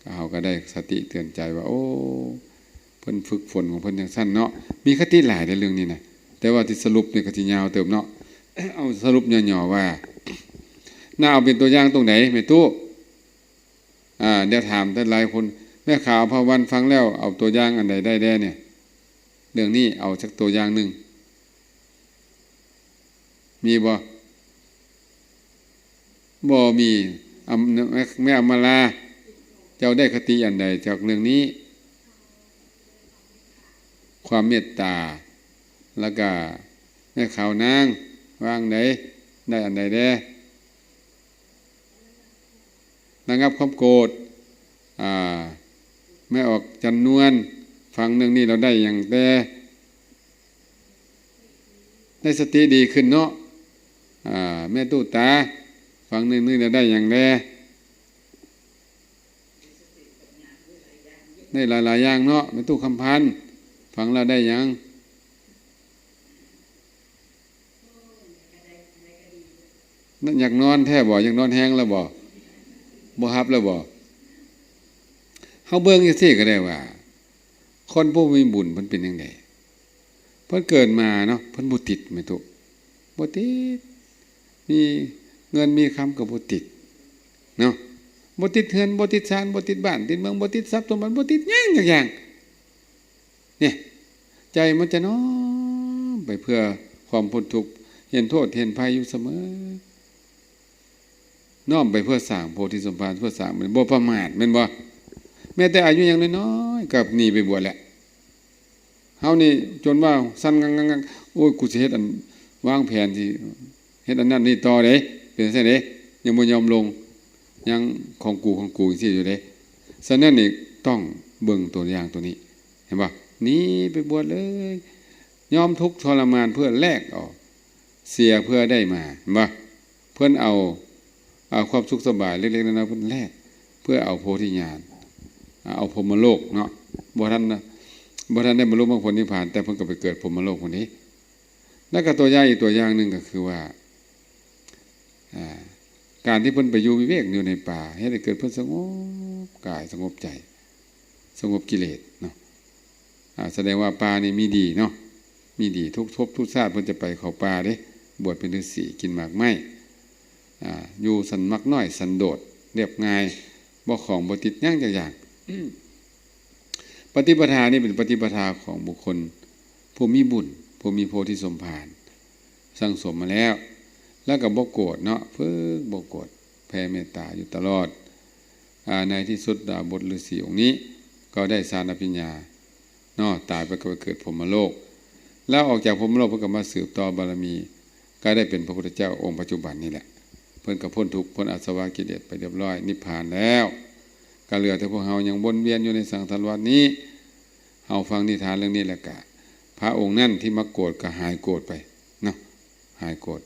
ກະເຮົາກໍໄດ້ສະຕິເຕືອນໃຈວ່າ ໂອ້ ເພິ່ນຝຶກຝົນຂອງເພິ່ນຈັ່ງຊັ້ນເນາະ ມີຄະຕິຫຼາຍໃນເລື່ອງນີ້ນະ. ແຕ່ວ່າທີ່ສະຫຼຸບນີ້ກໍຊິຍາວເຕີບເນາະ ເອົາສະຫຼຸບຫຍໍ້ໆວ່າ ໜ້າເອົາເປັນຕົວຢ່າງຕົງໃດແມ່ຕູ້? ອາ ດຽວຖາມແຕ່ຫຼາຍຄົນ ແມ່ຂາວ ພະວັນ ຟັງແລ້ວເອົາຕົວຢ່າງອັນໃດໄດ້ແດ່ນີ້? ເລື່ອງນີ້ເອົາຈັກຕົວຢ່າງໜຶ່ງ ມີບໍ່? ບໍ່ມີ. ອຳ ແມ່ ແມ່ອຳມາລາ ເຈົ້າໄດ້ຄະຕິອັນໃດຈາກເລື່ອງນີ້? ຄວາມເມດຕາ ແລ້ວກະແມ່ຂາວນາງ ວ່າອັນໃດ ໄດ້ອັນໃດແດ່? ລະງັບຄວາມໂກດ ອາ ແມ່ອອກຈັນນວນ ຟັງເລື່ອງນີ້ແລ້ວໄດ້ຫຍັງແດ່? ໄດ້ສະຕິດີຂຶ້ນເນາະ. ອາ ແມ່ຕູ້ຕາ ຟັງເລື່ອງນີ້ແລ້ວໄດ້ຫຍັງແດ່? ໄດ້ຫຼາຍໆຢ່າງເນາະ. ແມ່ຕູ້ຄຳພັນ ຟັງແລ້ວໄດ້ຫຍັງ? ຢາກນອນແທ້ບໍ່? ຢາກນອນແຮງແລ້ວບໍ່? ບໍ່ຮັບແລ້ວບໍ່? ເຮົາເບິ່ງຈັ່ງຊີ້ກໍໄດ້ວ່າ ຄົນຜູ້ມີບຸນເພິ່ນເປັນຈັ່ງໃດ? ເພິ່ນເກີດມາເນາະ ເພິ່ນບໍ່ຕິດແມ່ຕູ້ ບໍ່ຕິດ ມີເງິນມີຄຳກໍບໍ່ຕິດເນາະ ບໍ່ຕິດເຮືອນ ບໍ່ຕິດຊານ ບໍ່ຕິດບ້ານຕິດເມືອງ ບໍ່ຕິດຊັບສົມບັດ ບໍ່ຕິດຫຍັງຈັກຢ່າງ. ນີ້ ໃຈມັນຈະນ້ອມໄປເພື່ອຄວາມພົ້ນທຸກ ເຫັນໂທດເຫັນໄພຢູ່ສະເໝີ ນ້ອມໄປເພື່ອສ້າງໂພທິສົມພານ ເພື່ອສ້າງ ບໍ່ປະໝາດແມ່ນບໍ່? ແມ້ແຕ່ອາຍຸຍັງນ້ອຍໆ ກໍໜີໄປບວດແລ້ວ. ເຮົານີ້ຈົນວ່າສັ່ນງັກໆ ໂອ້ຍ ກູຊິເຮັດອັນ ວາງແຜນຊິເຮັດອັນນັ້ນນີ້ຕໍ່ເດ້ ເປັນຈັ່ງຊັ້ນເດ້ ຍັງບໍ່ຍອມລົງ ຍັງຂອງກູຂອງກູຈັ່ງຊີ້ຢູ່ເດ້. ສະນັ້ນນີ້ຕ້ອງເບິ່ງຕົວຢ່າງຕົວນີ້ ເຫັນບໍ່? ໜີໄປບວດເລີຍ ຍອມທຸກທໍລະມານເພື່ອແລກເອົາ ເສຍເພື່ອໄດ້ມາ ເຫັນບໍ່? ເພິ່ນເອົາ ເອົາຄວາມສຸກສະບາຍເລັກໆນ້ອຍໆ ເພິ່ນແລກເພື່ອເອົາໂພທິຍານ ເອົາພົມມະໂລກເນາະ ບໍ່ທັນ ບໍ່ທັນໄດ້ບັນລຸມັກຜົນນິບພານ ແຕ່ເພິ່ນກໍໄປເກີດພົມມະໂລກພຸ້ນເດ້. ແລ້ວກໍຕົວຢ່າງອີກຕົວຢ່າງໜຶ່ງກໍຄືວ່າ ອາ ການທີ່ເພິ່ນໄປຢູ່ວິເວກຢູ່ໃນປ່າ ເຮັດໃຫ້ເກີດເພິ່ນສະຫງົບກາຍ ສະຫງົບໃຈ ສະຫງົບກິເລດເນາະ. ອາ ສະແດງວ່າປ່ານີ້ມີດີເນາະ ມີດີ ທຸກພົບທຸກຊາດເພິ່ນຈະໄປເຂົ້າປ່າເດ້ ບວດເປັນฤ໋ສີ ກິນໝາກໄມ້ ອາ ຢູ່ສັນໝາກນ້ອຍ ສັນໂດດ ລຽບງ່າຍ ບໍ່ຂອງບໍ່ຕິດຫຍັງຈັກຢ່າງ. ປະຕິປະທານີ້ເປັນປະຕິປະທາຂອງບຸກຄົນຜູ້ມີບຸນ ຜູ້ມີໂພທິສົມພານ ສັ່ງສົມມາແລ້ວ ແລ້ວກໍບໍ່ໂກດເນາະ ຝຶກບໍ່ໂກດ ແຜ່ເມດຕາຢູ່ຕະຫຼອດ. ອາ ໃນທີ່ສຸດດາບົດລືສີອົງນີ້ກໍໄດ້ຊານອະພິນຍາເນາະ ຕາຍໄປກໍໄປເກີດພົມມະໂລກ ແລ້ວອອກຈາກພົມມະໂລກເພິ່ນກໍມາສືບຕໍ່ບາລະມີ ກໍໄດ້ເປັນພະພຸດທະເຈົ້າອົງປັດຈຸບັນນີ້ແຫຼະ. ເພິ່ນກໍພົ້ນທຸກ ພົ້ນອາສະວະກິເລດໄປລຽບຮ້ອຍ ນິບພານແລ້ວ ກໍເຫຼືອແຕ່ພວກເຮົາຍັງວົນວຽນຢູ່ໃນສັງສາລະວັດນີ້. ເຮົາຟັງນິທານເລື່ອງນີ້ແລ້ວກະ ພະອົງນັ້ນທີ່ມາໂກດກໍຫາຍໂກດໄປເນາະ ຫາຍໂກດ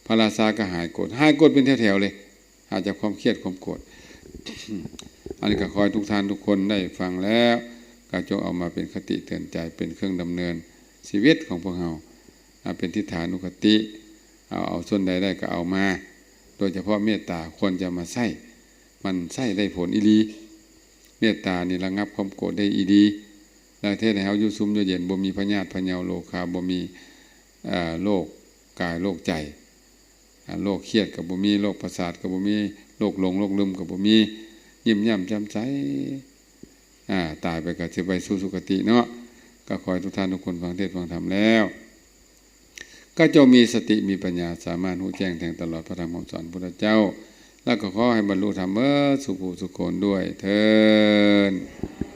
ພະລາຊາກໍຫາຍໂກດ ຫາຍໂກດເປັນແຖວໆເລີຍ ຫາຍຈາກຄວາມຄຽດຄວາມໂກດ. ອັນນີ້ກໍຂໍໃຫ້ທຸກທ່ານທຸກຄົນໄດ້ຟັງແລ້ວ ກໍຈົ່ງເອົາມາເປັນຄະຕິເຕືອນໃຈ ເປັນເຄື່ອງດຳເນີນຊີວິດຂອງພວກເຮົາ ອາ ເປັນທິດຖານຸຄະຕິ ເອົາ ເອົາສ່ວນໃດໄດ້ກໍເອົາມາ ໂດຍສະເພາະເມດຕາຄວນຈະມາໃຊ້ ມັນໃຊ້ໄດ້ຜົນອີ່ຫຼີ. ເມດຕານີ້ລະງັບຄວາມໂກດໄດ້ອີ່ຫຼີ ແລະເຮັດໃຫ້ເຮົາຢູ່ຊຸ່ມຢູ່ເຢັນ ບໍ່ມີພະຍາດພະເຍົາໂລຄາ ບໍ່ມີ ເອີ ໂລກກາຍໂລກໃຈ ອາ ໂລກຄຽດກໍບໍ່ມີ ໂລກປະສາດກໍບໍ່ມີ ໂລກຫຼົງໂລກລືມກໍບໍ່ມີ ຍິ້ມແຍ້ມແຈ່ມໃສ ອາ ຕາຍໄປກໍຊິໄປສູ່ສຸຄະຕິເນາະ. ກໍຂໍໃຫ້ທຸກທ່ານທຸກຄົນຟັງເທດຟັງທຳແລ້ວ ກໍຈົ່ງມີສະຕິມີປັນຍາ ສາມາດຮູ້ແຈ້ງແທງຕະຫຼອດພະທຳຄຳສອນພຸດທະເຈົ້າ ແລ້ວກໍຂໍໃຫ້ບັນລຸທຳເບີດສູ່ຜູ້ສູ່ຄົນດ້ວຍເທີ້ນ.